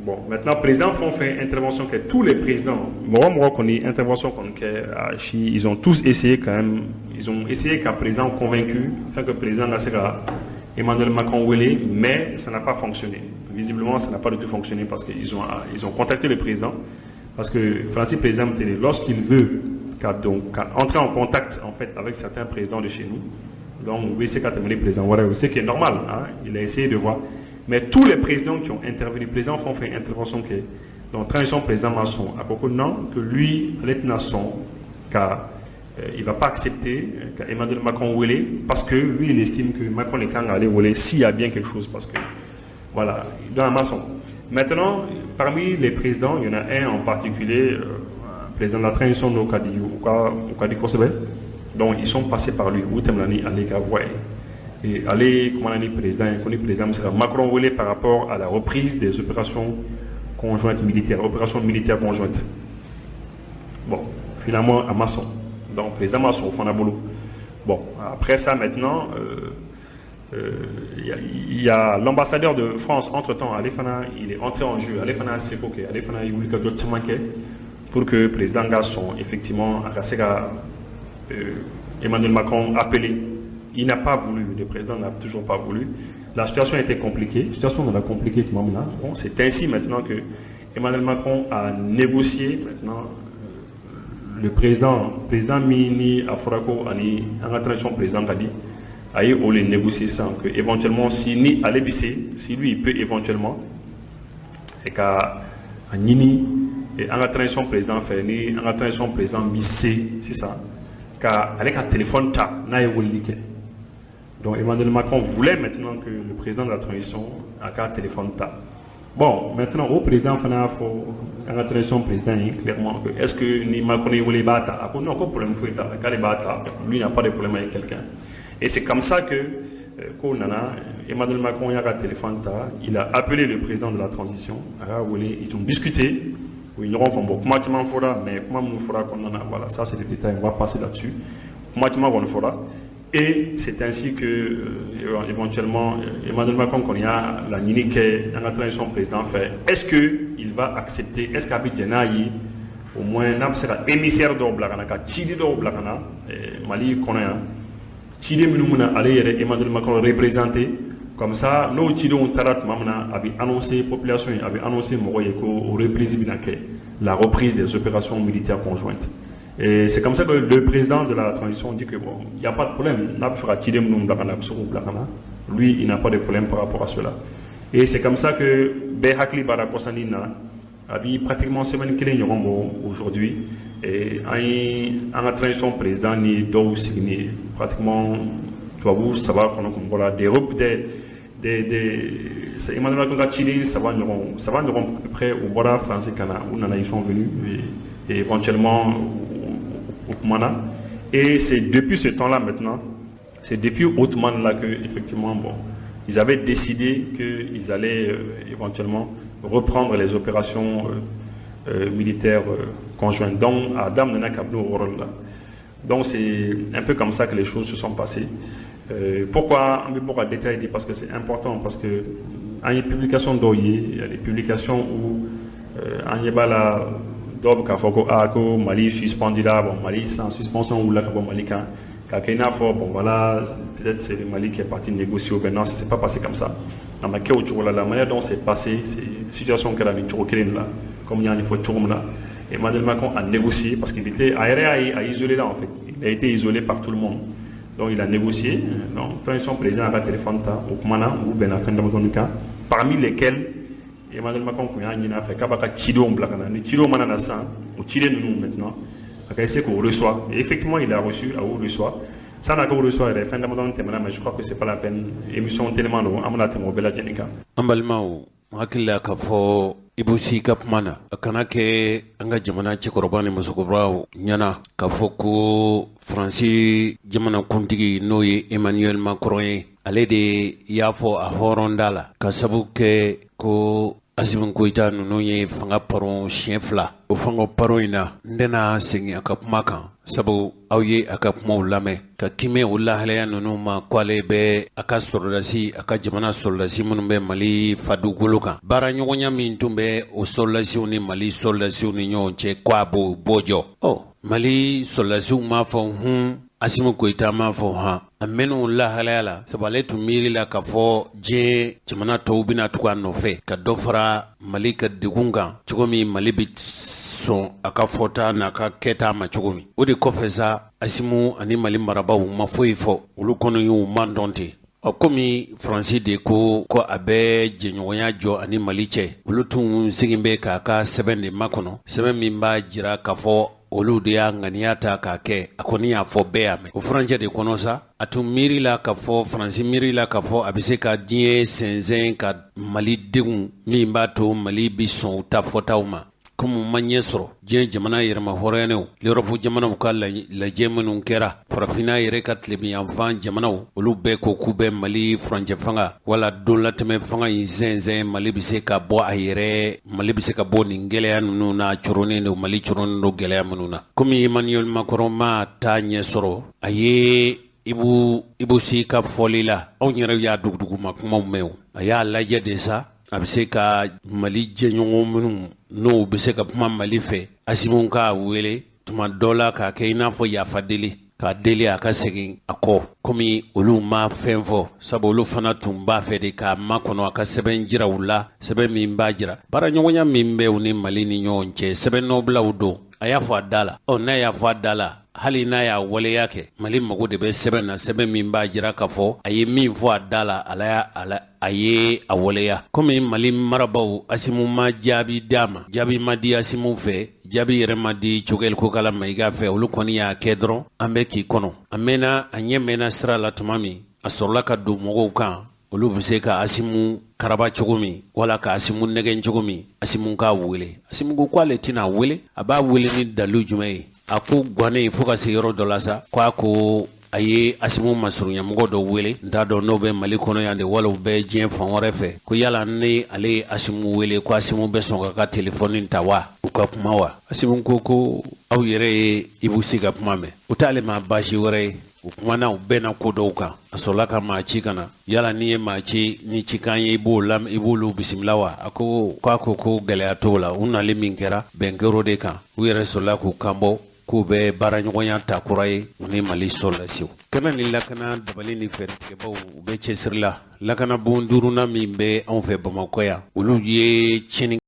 Bon, maintenant, président fɛn o fɛn intervention kɛ, tous les présidents, mɔgɔ mɔgɔ kɔni intervention kɔni kɛ, a si, ils ont tous essayé quand même, ils ont essayé ka président convaincu afin que président ka se ka Emmanuel Macron wele, mais ça n'a pas fonctionné. Visiblement, ça n'a pas du tout fonctionné parce qu'ils ont contacté le président. Parce que Faransi président, lorsqu'il veut donc entrer en contact en fait avec certains présidents de chez nous, donc oui, c'est le président, voilà, ce qui est normal, hein, il a essayé de voir. Mais tous les présidents qui ont intervenu, les présidents font fait intervention que donc transition président ma sɔn, a ko non, que lui, ale tɛna sɔn ka il va pas accepter qu'Emmanuel Macron wele, parce que lui, il estime que Macron est quand aller wele s'il y a bien quelque chose, parce que voilà, donc a ma sɔn. Maintenant, parmi les présidents, il y en a un en particulier, président de la transition n'o ka di u ka di kosɛbɛ. Donc ils sont passés par lui, u tɛmɛna ni ale ka voix ye. Et ale kumana ni président ye ko ni président bɛ se ka Macron wele par rapport à la reprise des opérations conjointes militaires, opérations militaires conjointes. Bon, finalement, a ma sɔn. Donc président ma sɔn o fana bolo. Bon, après ça maintenant, il y a l'ambassadeur de France, entre-temps, ale fana, il est entré en jeu. Ale fana seko kɛ, ale fana ye wulikajɔ caman kɛ pour que président ka sɔn effectivement a ka se ka Emmanuel Macron appelé. Il n'a pas voulu, le président n'a toujours pas voulu. La situation était compliquée, la situation nana compliquée tuma min na. Bon, c'est ainsi maintenant que Emmanuel Macron a négocié maintenant le président min ni a fɔra ko ani an ka transition président ka di, a ye o le négocier sisan que éventuellement si ni ale bɛ se, si lui il peut éventuellement et ka a ɲini an ka transition président fɛ, ni an ka transition président bi se sisan ka ale ka téléphone ta n'a ye weleli kɛ. Donc Emmanuel Macron voulait maintenant que le président de la transition a ka téléphone ta. Bon, maintenant au président fana y'a fɔ an ka transition président ye clairement que est-ce que ni Macron ye wele i b'a ta? A ko non, ko problème foyi t'a la, k'ale b'a ta, lui n'a pas de problème avec quelqu'un. Et c'est comme ça que ko nana, Emmanuel Macron y'a ka téléphone ta, il a appelé le président de la transition, a y'a wele, ils ont discuté, u ye ɲɔgɔn faamu. Bon, kuma caman fɔra, mais kuma minnu fɔra kɔnɔna na, voilà, ça c'est des détails, on va passer là-dessus. Kuma caman kɔni fɔra. Et c'est ainsi que éventuellement Emmanuel Macron kɔni y'a laɲini kɛ an ka transition président fɛ, est-ce que il va accepter, est-ce qu'a bɛ jɛn n'a ye au moins n'a bɛ se ka émissaire dɔw bila ka na, ka ciden dɔw bila ka na Mali kɔnɔ yan, ciden minnu bɛna ale yɛrɛ Emmanuel Macron représenter. Comme ça, n'o cidenw taara tuma min na, a bɛ annoncer population ye, a bɛ annoncer mɔgɔw ye ko reprise bɛna kɛ, la reprise des opérations militaires conjointes. Et c'est comme ça que le président de la transition dit que bon, il n'y a pas de problème, n'a bɛ fɛ ka ciden minnu bila ka na, a bɛ se k'u bila ka na, lui, il n'a pas de problème par rapport à cela. Et c'est comme ça que bɛɛ hakili b'a la kɔsani na, a bi pratiquement semaine kelen ɲɔgɔn bɔ aujourd'hui, et an ye an ka transition président ni dɔw sigi ni pratiquement tubabu saba kɔnɔ kun bɔra des Emmanuel Macron ka ciden saba ɲɔgɔn à peu près, u bɔra France ka na, u nana, ils sont venus et éventuellement u kumana. Et c'est depuis ce temps-là maintenant, c'est depuis o tuma là que effectivement, bon, ils avaient décidé qu'ils allaient éventuellement reprendre les opérations militaires conjointes. Donc a daminɛna kabini o yɔrɔ la. Donc c'est un peu comme ça que les choses se sont passées. Pourquoi an bɛ bɔ ka détail di? Parce que c'est important, parce que an ye publication dɔw ye, il y a des publications où an ɲɛ b'a la, dɔw bɛ k'a fɔ ko aa, ko Mali suspendu la. Bon, Mali sans suspension wulila ka bɔ Mali kan k'a kɛ i n'a fɔ, bon voilà, peut-être c'est le Mali qui est parti négocier ou bien non, ça s'est pas passé comme ça. A ma kɛ o cogo la. La manière dont c'est passé, c'est situation kɛra nin cogo kelen de la, comme n y'a ɲɛfɔ cogo min na. Emmanuel Macron a négocié parce qu'il était a yɛrɛ y'a ye, a isolé là en fait, il a été isolé par tout le monde. Donc il a négocié. Donc transition président a ka téléphone ta, o kumana, u bɛnna fɛn damadɔni kan, parmi lesquels Emmanuel Macron kun y'a ɲini a fɛ k'a b'a ka cidenw bila ka na. Ni cidenw mana na sisan, o ciden ninnu maintenant, a ka essayer k'o reçoit. Et effectivement, il a reçu, a y'o reçoit. San'a k'o reçoit yɛrɛ, fɛn damadɔni tɛmɛna, mais je crois que c'est pas la peine, émission tellement don, an bɛna tɛmɛ o bɛɛ lajɛlen kan. An balimaw, n hakili la k'a fɔ Ibou Sy ka kuma na, a kana kɛ an ka jamana cɛkɔrɔba ni musokɔrɔbaw ɲɛna k'a fɔ ko Faransi jamanakuntigi, n'o ye Emmanuel Macron ye, ale de y'a fɔ a hɔrɔnda la ka sabu kɛ ko Assimi Goïta ninnu ye fanga paron siɲɛ fila. O fanga paron in na, n tɛna segin a ka kuma kan, sabu aw ye a ka kumaw lamɛn ka kimɛ o lahalaya ninnu ma, ko ale bɛ a ka sɔrɔdasi, a ka jamana sɔrɔdasi minnu bɛ Mali fadugolo kan, baara ɲɔgɔnya min tun bɛ o sɔrɔdasiw ni Mali sɔrɔdasiw ni ɲɔgɔn cɛ, ko a b'o bɔ jɔ. Ɔ, Mali sɔrɔdasiw m'a fɔ hun. Asimi Goyita m'a fɔ han, a mɛn'o lahalaya la, sabu ale tun miiri la k'a fɔ diɲɛ jamana tɔw bɛna tugu a nɔfɛ ka dɔ fara Mali ka degun kan cogo min, Mali bɛ sɔn a ka fɔta n'a ka kɛta ma cogo min. O de kɔfɛ sa, Asimu ani Mali marabaaw ma foyi fɔ, olu kɔni y'u madɔn ten. Ɔ, komi Faransi de ko ko a bɛ jɛɲɔgɔnya jɔ ani Mali cɛ, olu tun sigin bɛ k'a ka sɛbɛn de makɔnɔ, sɛbɛn min b'a jira k'a fɔ olu de y'a ŋaniya ta k'a kɛ. A kɔni y'a fɔ, bɛɛ y'a mɛn. O furancɛ de kɔnɔ sa, a tun miiri la k'a fɔ, Faransi miiri la k'a fɔ a bɛ se ka diɲɛ sɛnsɛn ka Mali degun min b'a to Mali bɛ sɔn u ta fɔtaw ma. Komi ma ɲɛ sɔrɔ, diɲɛ jamana yɛrɛmahɔrɔnyaw, l'Europe jamanaw ka lajɛ minnu kɛra, farafinna yɛrɛ ka tilebinyanfan jamanaw, olu bɛɛ ko k'u bɛ Mali furancɛ fanga wala donlatɛmɛ fanga in sɛnsɛn, Mali bɛ se ka bɔ a yɛrɛ, Mali bɛ se ka bɔ nin gɛlɛya ninnu na, coronnen don, Mali coronnen don gɛlɛya minnu na. Komi Emmanuel Macron ma taa ɲɛ sɔrɔ, a ye Ibu Si ka fɔli la, anw yɛrɛ y'a duguduguma kumaw mɛn, o a y'a lajɛ de sa, a bɛ se ka Mali jɛɲɔgɔn minnu n'o bɛ se ka kuma Mali fɛ, Asimu k'a wele tuma dɔ la k'a kɛ i n'a fɔ yafa deli, k'a deli a ka segin a kɔ, komi olu ma fɛn fɔ, sabu olu fana tun b'a fɛ de k'a makɔnɔ a ka sɛbɛn jira u la, sɛbɛn min b'a jira baaraɲɔgɔnya min bɛ u ni Mali ni ɲɔgɔn cɛ, sɛbɛn nɔbilaw don. A y'a fɔ a da la, ɔ, n'a y'a fɔ a da la, hali n'a y'a waleya kɛ, Mali mago de bɛ sɛbɛn na, sɛbɛn min b'a jira k'a fɔ a ye min fɔ a da la, ala a ye a waleya. Komi Mali marabaaw, Asimu ma jaabi d'a ma, jaabi ma di Asimu fɛ, jaabi yɛrɛ ma di Choguel Kokala Mayiga fɛ, olu kɔni y'a kɛ dɔrɔn an bɛ k'i kɔnɔ. A mɛnna, a ɲɛ mɛnna sira la tuma min, a sɔrɔla ka don mɔgɔw kan, olu bɛ se ka Asimu karaba cogo min wala ka Asimu nɛgɛn cogo min, Asimu k'a wele. Asimu ko k'ale tɛna wele. A b'a wele ni dalu jumɛn ye? A ko gannen fo ka se yɔrɔ dɔ la sa, ko a ko a ye Asimu masurunyamɔgɔ dɔ wele, n t'a dɔn n'o bɛ Mali kɔnɔ yan de wala u bɛ diɲɛ fan wɛrɛ fɛ, ko yala ni ale ye Asimu wele, ko Asimu bɛ sɔn k'a ka telefɔni ta wa, u ka kuma wa? Asimu ko ko aw yɛrɛ ye Ibu Si ka kuma mɛn, o t'ale ma baasi wɛrɛ ye. U kumana, u bɛnna ko dɔw kan. A sɔrɔla ka maa ci ka na. Yala n'i ye maa ci ni cikan ye, i b'o la, i b'olu bisimila wa? A ko k'a ko ko gɛlɛya t'o la. U nali min kɛra, bɛn kɛr'o de kan. U yɛrɛ sɔrɔla k'u kanbɔ k'u bɛ baaraɲɔgɔnya ta kura ye u ni Mali sɔrɔdasiw. Kɛnɛ ni lakana dabali ni fɛɛrɛtigɛbaw, u bɛ cɛsiri la. Lakanabon duurunan min bɛ anw fɛ Bamakɔ yan, olu ye tiɲɛni